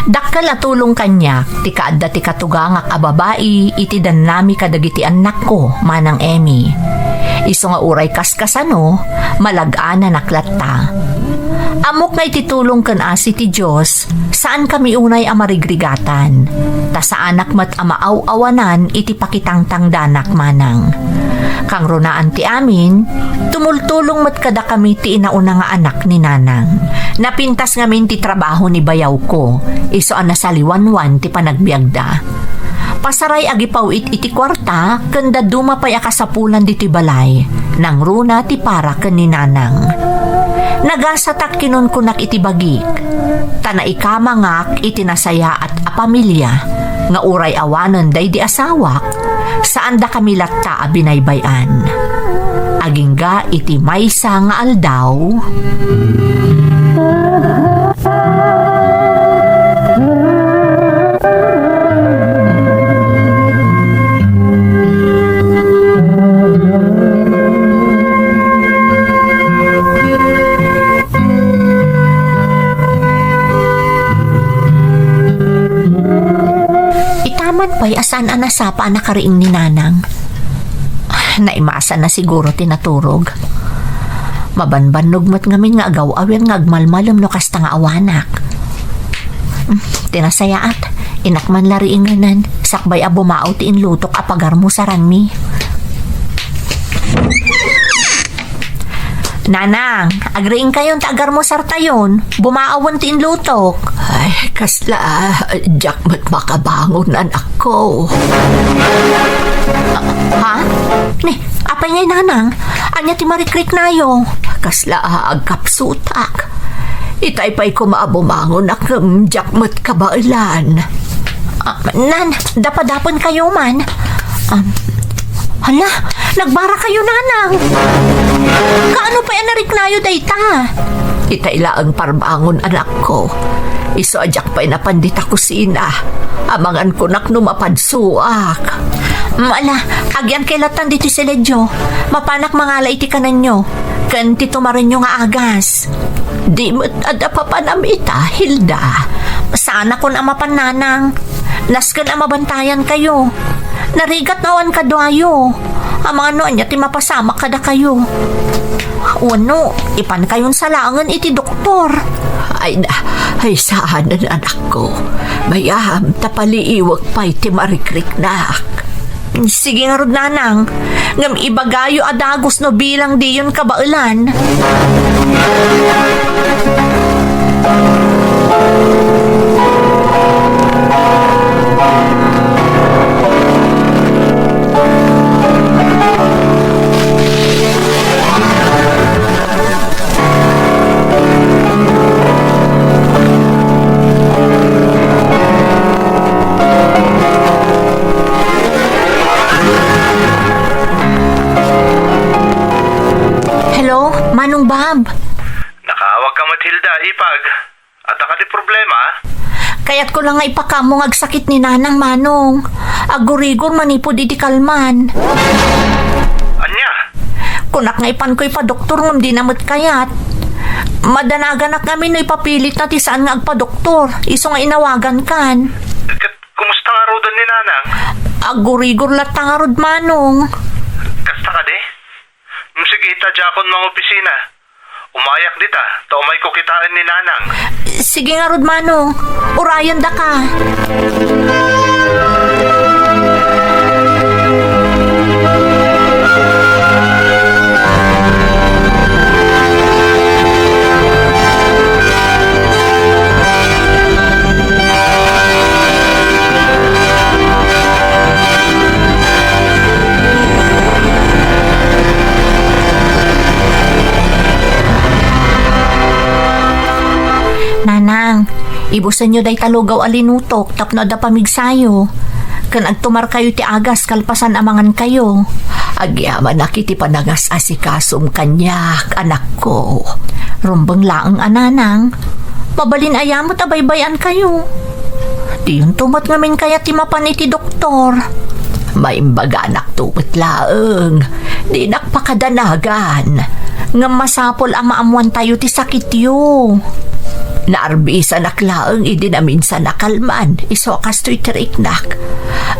Dakkel a tulong kaniak ti kaadda ti katugangak a babai iti dannami kadagiti annakko, Manang Emmy. Isu nga uray kaskasano, malag-ananak latta. Ammok nga iti tulong ken asi ti Dios, saankami unay a marigrigatan, ta saanak met a maaw-awanan iti pakitangtangdanak, Manang. Kangrunaan ti amin, tumultulong met kadakami ti inauna nga anak ni Nanang. Napintas ngamin ti trabaho ni bayawko, isu a nasaliwanwan ti panagbiagda. Pasaray agipaw-it iti kuarta ken dadduma pay a kasapulan ditoy balay, nangruna ti para ken ni Nanang. Nagasatak kinunkunak iti bagik, ta naikamangak iti nasayaat a pamilia nga uray awanen daydi asawak, saandakami latta a binaybay-an. Agingga iti maysa nga aldaw, itaman pay a saan a nasapa a nakariing ni Nanang. Naimasanna siguro ti naturog. Mabanbannog met ngamin nga agaw-awir nga agmalmalem no kasta nga awanak. Hmm, ti nasayaat, innak man la riingenen, sakbay a bumao ti inlutok a pagarmusaranmi. Nanang, agriingkayon ta agarmusartayon. Bumaawen ti inlutok. Ay, kasla, diak met makabangon, anakko. Ah, ha? Ni, apay ngay, Nanang? Ania ti marikriknayo? Kasla, agkapsutak. Itay pay koma a bumangon a kem diak met kabaelan. Ah, nan, dapadapen kayo man. Um, hala, nagbara kayo, Nanang. Kaano pay a nariknayo dayta? Itay laeng parbangon, anakko. Isu a diak pay napan dita kusina. Amangan kunak no mapadsuak. Mm, ala, agyangkay lattan ditoy siledyo. Mapanak mangala iti kanenyo. Ken ti tumarenyo nga agas. Di met adda papanam ita, Hilda. Saanakon a mapan, Nanang. Nasken a mabantayan kayo. Narigat no awan kaduayo. Amangan no ania ti mapasamak kadakayo. Wenno, ipan kayon salaengen iti doktor. Ay na, ay saanen, anakko. Mayam, ta paliiwek pay ti marikriknak. Sige ngarud, Nanang. Ngem ibagayo a dagus no bilang diyon kabaelan. Hello, Manong Bob. Nakaawag ka met, Hilda, ipag. Adda kadi problema? Kayatko la nga ipakaammo nga agsakit ni Nanang, Manong. Aggurigor manipud idi kalman. Ania? Kunak nga ipanko ipadoktor ngem dina met kayat. Madanaganak ngamin no ipapilitna ti saan nga agpadoktor, isu nga inawagankan. Ket kumusta ngaruden ni Nanang? Aggurigor latta ngarud, Manong. Kasta kadi? Mm, sige, ta diakon mangopisina. Umayak dita, ta umayko kitaen ni Nanang. Sige ngarud, Manong. Urayendaka. Nanang, ibusenyo dayta lugaw a linutok tapno adda pamigsayo. Ken agtumarkayo ti agas kalpasan a mangankayo. Agyamanak iti panangas-asikasom kaniak, anakko. Rumbeng laeng a, Nanang. Mabalin aya met a baybay-ankayo. Diyonto met ngamin kayat ti mapan iti doktor. Maimbaganak to met laeng. Dinak pakadanagan. Ngem masapul a maammoantayo ti sakityo. Naarbisanak laeng idi naminsan a kalman, isu a kastoy ti riknak.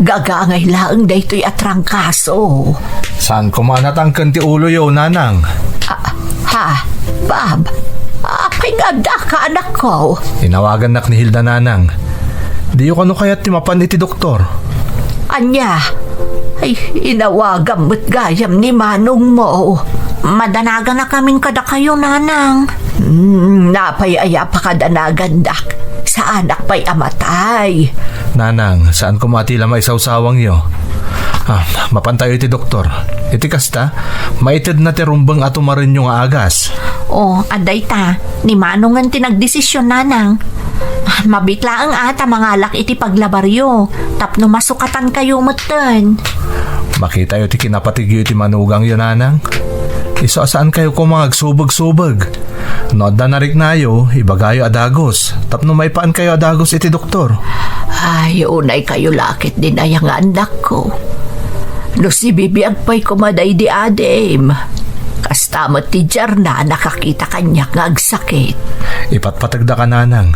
Gagangay laeng daytoy a trangkaso. Saan koma a natangken ti uloyo, Nanang? Ah, ha? Bob, apay nga addaka, anakko? Inawagannak ni Hilda, Nanang. Diyo kano kayat ti mapan iti doktor? Ania? Ay, inawagam met gayam ni manongmo. Madanaganak ngamin kadakayo, Nanang. Hmm, napay aya pakadanagandak? Saanak pay a matay. Nanang, saan koma ti la maisawsawangyo? Ah, mapantayo iti doktor. Iti kasta, maitedna ti rumbeng a tumarenyo nga agas. O, adda ita. Ni manongen ti nagdesisyon, Nanang. Ah, mabiit laeng a ta mangalak iti paglabaryo tapno masukatankayo metten. Makitayo ti kinapatigyo iti manugangyo, Nanang. Isu a saankayo koma nga agsubeg-subeg. No adda nariknayo, ibagayo a dagus tapno maipaankayo a dagus iti doktor. Ay, unaykayo la ketdin aya nga annakko. No sibibiag pay koma daydi adim, kasta met ti diarna a nakakita kaniak nga agsakit. Ipatpategdaka, Nanang.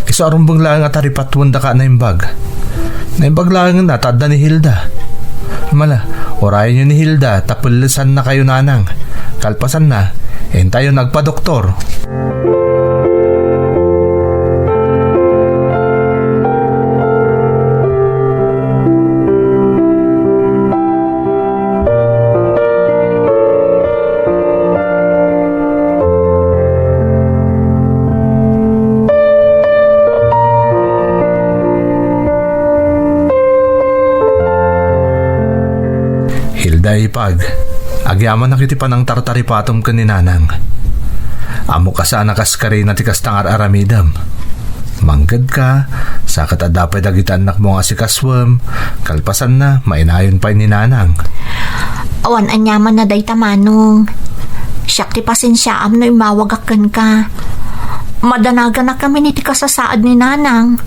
Isu a rumbeng laeng a taripatuendaka a naimbag. Naimbag laengen a ta adda ni Hilda. Mala, urayenyo ni Hilda ta pellesannakayo, Nanang. Kalpasanna, intayon agpadoktor. Hilda, ipag, agyamanak iti panangtartaripatom ken ni Nanang. Ammok a saan a kaskarina ti kasta nga ar-aramidem. Manggedka, sa ket adda pay dagiti annakmo nga asikasuem, kalpasanna, mainayon pay ni Nanang. Awan aniamanna dayta, Manong. Siak ti pasensiaam no immawagak kenka. Madanaganak ngamin iti kasasaad ni Nanang.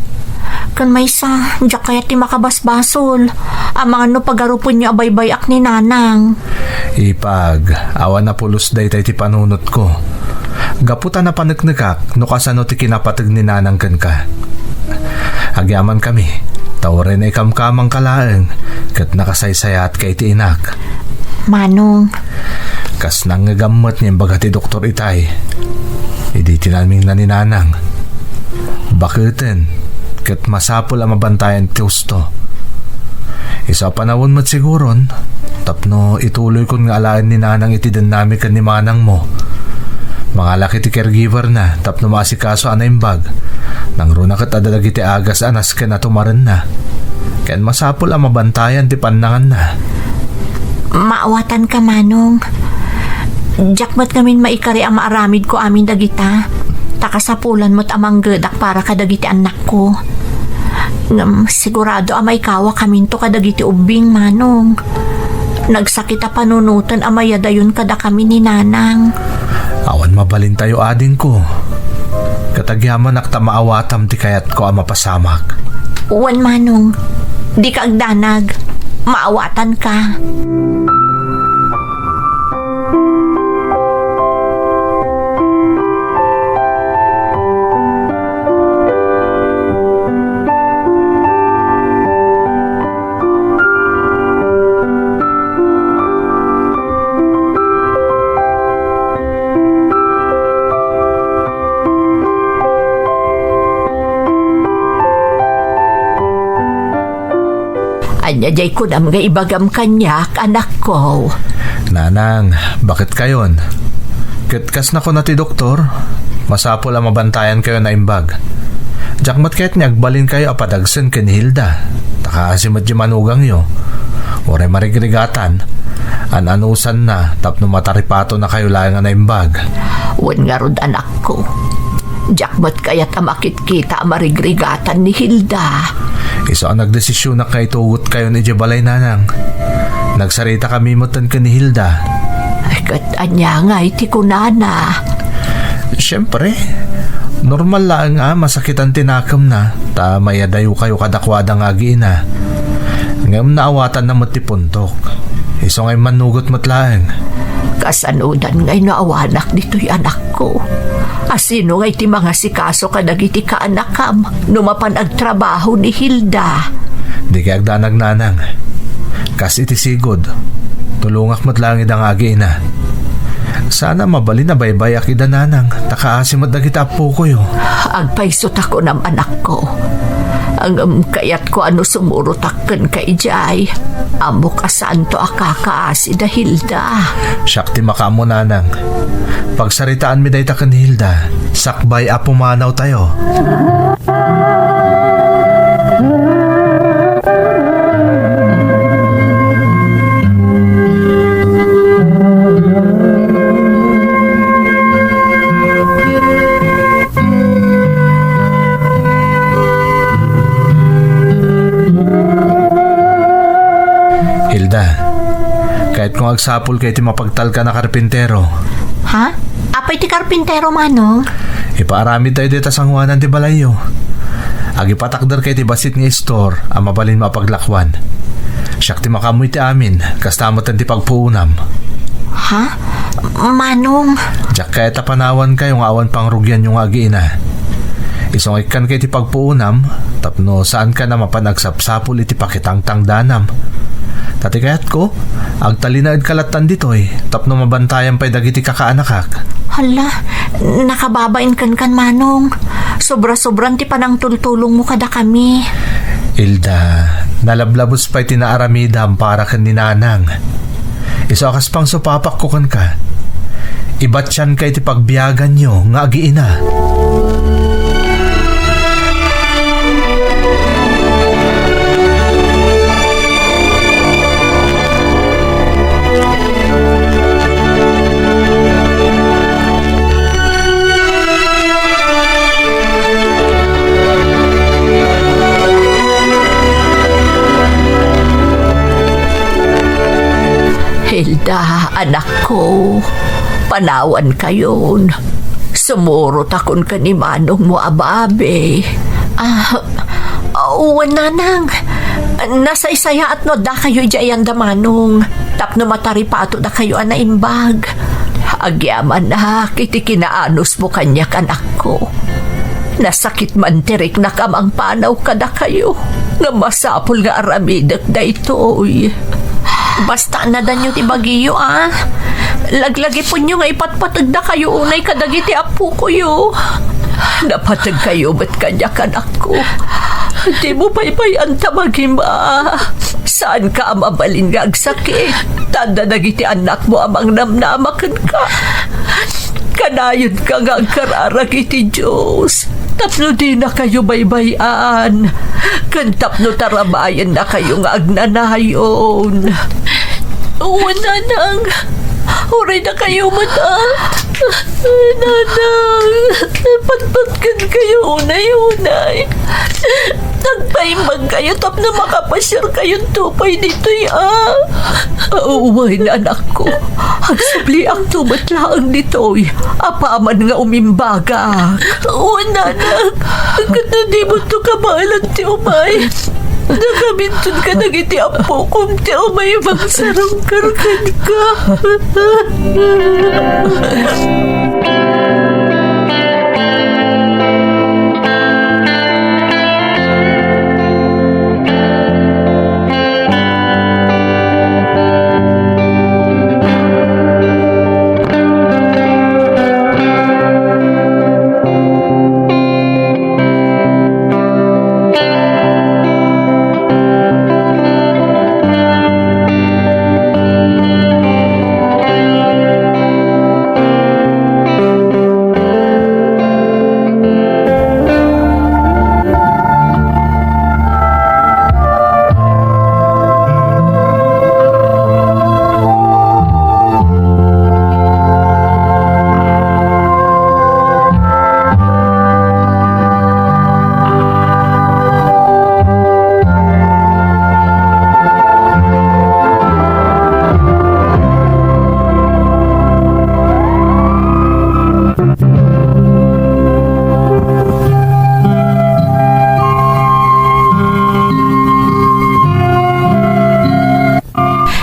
Ken maysa, diak kayat ti makabasbasol. Amangan no pagarupenyo a baybay-ak ni Nanang. Ipag, awan a pulos dayta iti panunotko. Gapu ta napaneknekak no kasano ti kinapateg ni Nanang kenka. Agyamankami, ta uray naikamkamangka laeng ket nakasaysayaatka iti inak. Manong. Kas nangngegam met nga imbaga ti doktor itay, idi tinamingna ni Nanang. Baketen, ket masapul a mabantayan ti husto. Isu a panawen met siguron, tapno ituloykon nga alaen ni Nanang iti dennami ken ni Manangmo. Mangalak iti caregiver na tapno maasikaso a naimbag. Nangruna ket adda dagiti agas a nasken a tumarenna. Ken masapul a mabantayan ti pannanganna. Maawatanka, Manong. Diak met ngamin maikari a maaramidko amin dagita. Ta kasapulan met a manggedak para kadagiti annakko. Ngem sigurado a maikawakaminto kadagiti ubbing, Manong. Nagsakit a panunoten a mayadayon kadakami ni Nanang. Awan mabalintayo, adingko. Ket agyamanak ta maawatam ti kayatko a mapasamak. Wen, Manong, dika agdanag. Maawatanka. Ania diay kunam nga ibagam kaniak, anakko? Nanang, baket kayon? Ket kas nakuna ti doktor, masapul a mabantayan kayo naimbag. Diak met kayat nga agbalin kayo a padagsen ken ni Hilda. Ta kaasi met di manugangyo. Uray marigrigatan, an-anusanna tapno mataripatona kayo laeng a naimbag. Wen ngarud, anakko. Diak met kayat a makitkita a marigrigatan ni Hilda. Isu a nagdesisionak nga itugot kayon idiay balay, Nanang. Nagsaritakami metten ken ni Hilda. Ay, ket ania ngay ti kunana? Siempre, normal laeng a masakitan ti nakemna ta mayadayo kayo kadakuada nga agiina. Ngem naawatanna met ti puntok. Isu nga immanugot met laeng. Kasanodan ngay no awanak ditoy, anakko? Asino ngay ti mangasikaso kadagiti kaanakam no mapan agtrabaho ni Hilda? Dikay agdanag, Nanang. Kas iti sigud, tulongak met laeng ida nga agiina. Saan a mabalin a baybay-ak ida, Nanang, ta kaasi met dagiti appokoyo. Agpayso ta kunam, anakko. Ngem kayatko a no sumurotak kenka idiay, ammok a saanto a kakaasi da Hilda. Siak ti makaammo, Nanang. Pagsaritaanmi dayta ken ni Hilda, sakbay a pumanawtayo. Hilda, kayatko nga agsapulka iti mapagtalkan a karpintero. Ha? Apay ti karpintero, Manong? Ipaaramidtayo dita sangoanan ti balayyo. Agipatakderka iti bassit nga istor a mabalinmo a paglakuan. Siak ti makaammo iti amin, kasta met ti pagpuonam. Ha? Manong? Diak kayat a panawankayo nga awan pangrugianyo nga agiina. Isu nga ikkanka iti pagpuonam, tapno saankan a mapan agsapsapul iti pakitangtangdanam. Ta ti kayatko, agtalinaedka lattan ditoy, tapno mabantayan pay dagiti kakaanakak. Hala, nakababain kenkan, Manong. Sobra-sobran ti panangtultulongmo kadakami. Hilda, nalablabos pay ti naaramidam para ken ni Nanang. Isu a kas pangsupapakko kenka, ibatianka iti pagbiaganyo nga agiina. Hilda, anakko, panawankayon. Sumurotakon ken ni manongmo a babai. Ah, wen, Nanang. Nasaysayaat no addakayo idiay ayan da Manong, tapno mataripatodakayo a naimbag. Agyamanak iti kinaanusmo kaniak, anakko. Nasakit man ti riknak a mangpanaw kadakayo, ngem masapul nga aramidek daytoy. Basta nadanyo ti bagiyo, a. Laglagipenyo nga ipatpategdakayo unay kadagiti appokoyo. Napategkayo met kaniak, anakko. Dimo baybay-an ta magima. Saanka a mabalin nga agsakit, ta adda dagiti annakmo a mangnamnama kenka. Kanayonka nga agkararag iti Dios tapno dinakayo baybay-an, ken tapno tarabayennakayo nga agnanayon. Wen, Nanang, uray dakayo met, a. Nanang, patpatkenkayo unay-unay. Nagpaimbagkayo tapno makapasiarkayonto pay ditoy, a. Wen, anakko. Agsubliakto met laeng ditoy, apaman nga umimbagak. Wen, Nanang, ket no dimonto kabaelan ti umay, nakaminton kadagiti appokom ti umay mangsarungkar kenka.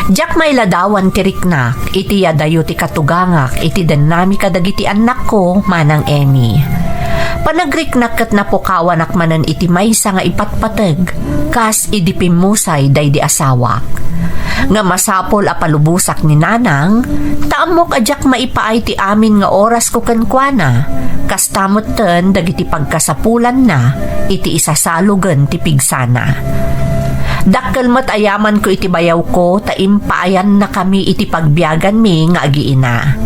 Diak mailadawan ti riknak iti adayo ti katugangak iti dennami kadagiti annakko, Manang Emmy. Panagriknak ket napukawanak manen iti maysa nga ipatpateg, kas idi pimmusay daydi asawak. Nga masapul a palubosak ni Nanang, ta ammok a diak maipaay ti amin nga orasko kenkuana, kasta metten dagiti pagkasapulanna iti isasalugen ti pigsana. Dakkel met a yamanko iti bayawko ta impaayannakami iti pagbiaganmi nga agiina.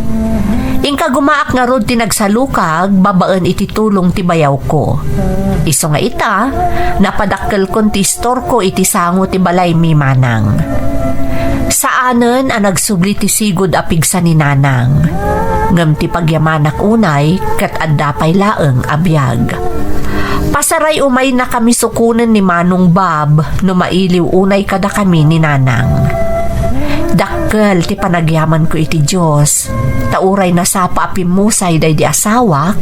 Inkagumaak ngarud ti nagsalukag babaen iti tulong ti bayawko. Isu nga ita, napadakkelkon ti istorko iti sango ti balaymi, Manang. Saanen a nagsubli ti sigud a pigsa ni Nanang. Ngem ti pagyamanak unay ket adda pay laeng a biag. Pasaray umaynakami sukonen ni Manong Bob no mailiw unay kadakami ni Nanang. Dakkel ti panagyamanko iti Dios, ta uray nasapa a pimmusay daydi asawak,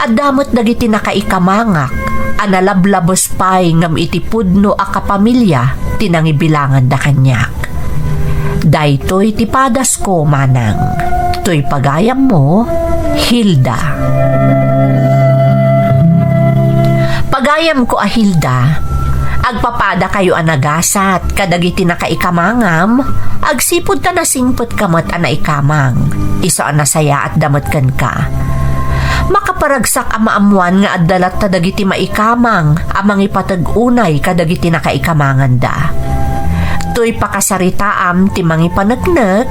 adda met dagiti nakaikamangak a nalablabes pay ngem iti pudno a kapamilya ti nangibilanganda kaniak. Daytoy ti padasko, Manang. Toy pagayammo, Hilda. Pagayamko a Hilda, agpapadakayo a nagasat kadagiti nakaikamangam, agsipud ta nasingpetka met a naikamang, isu a nasayaatda met kenka. Makaparagsak a maammoan nga adda latta dagiti maikamang a mangipateg unay kadagiti nakaikamanganda. Toy pakasaritaam ti mangipaneknek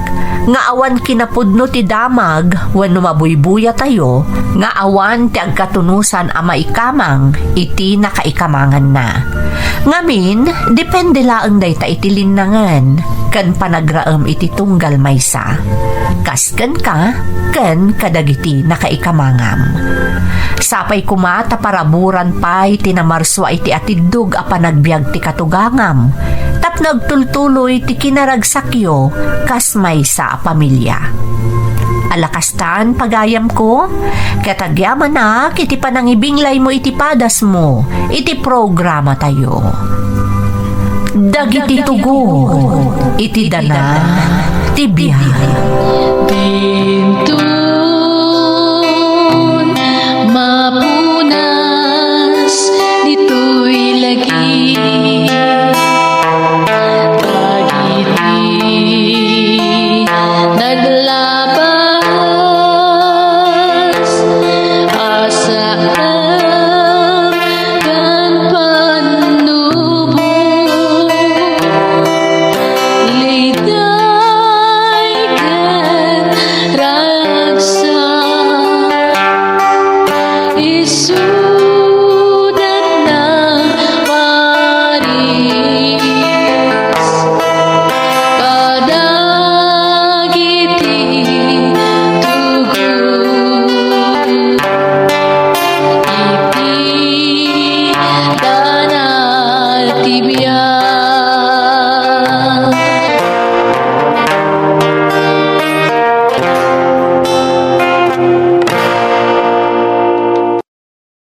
nga awan kinapudno ti damag wenno mabuybuyatayo nga awan ti agkatunosan a maikamang iti nakaikamanganna. Ngamin, depende laeng dayta iti linnangen ken panagraem iti tunggal maysa. Kas kenka ken kadagiti nakaikamangam. Sapay koma ta paraburan pay ti namarsua iti atiddog a panagbiag ti katugangam tapno agtultuloy ti kinaragsakyo kas maysa a pamilia. Ala kastan, pagayamko, ket agyamanak iti panangibinglaymo iti padasmo iti programatayo. Dagiti tugot iti dana ti biag. Dinton mapunas ditoy lagi, dagiti naglabas a saan ken pannubo. Isu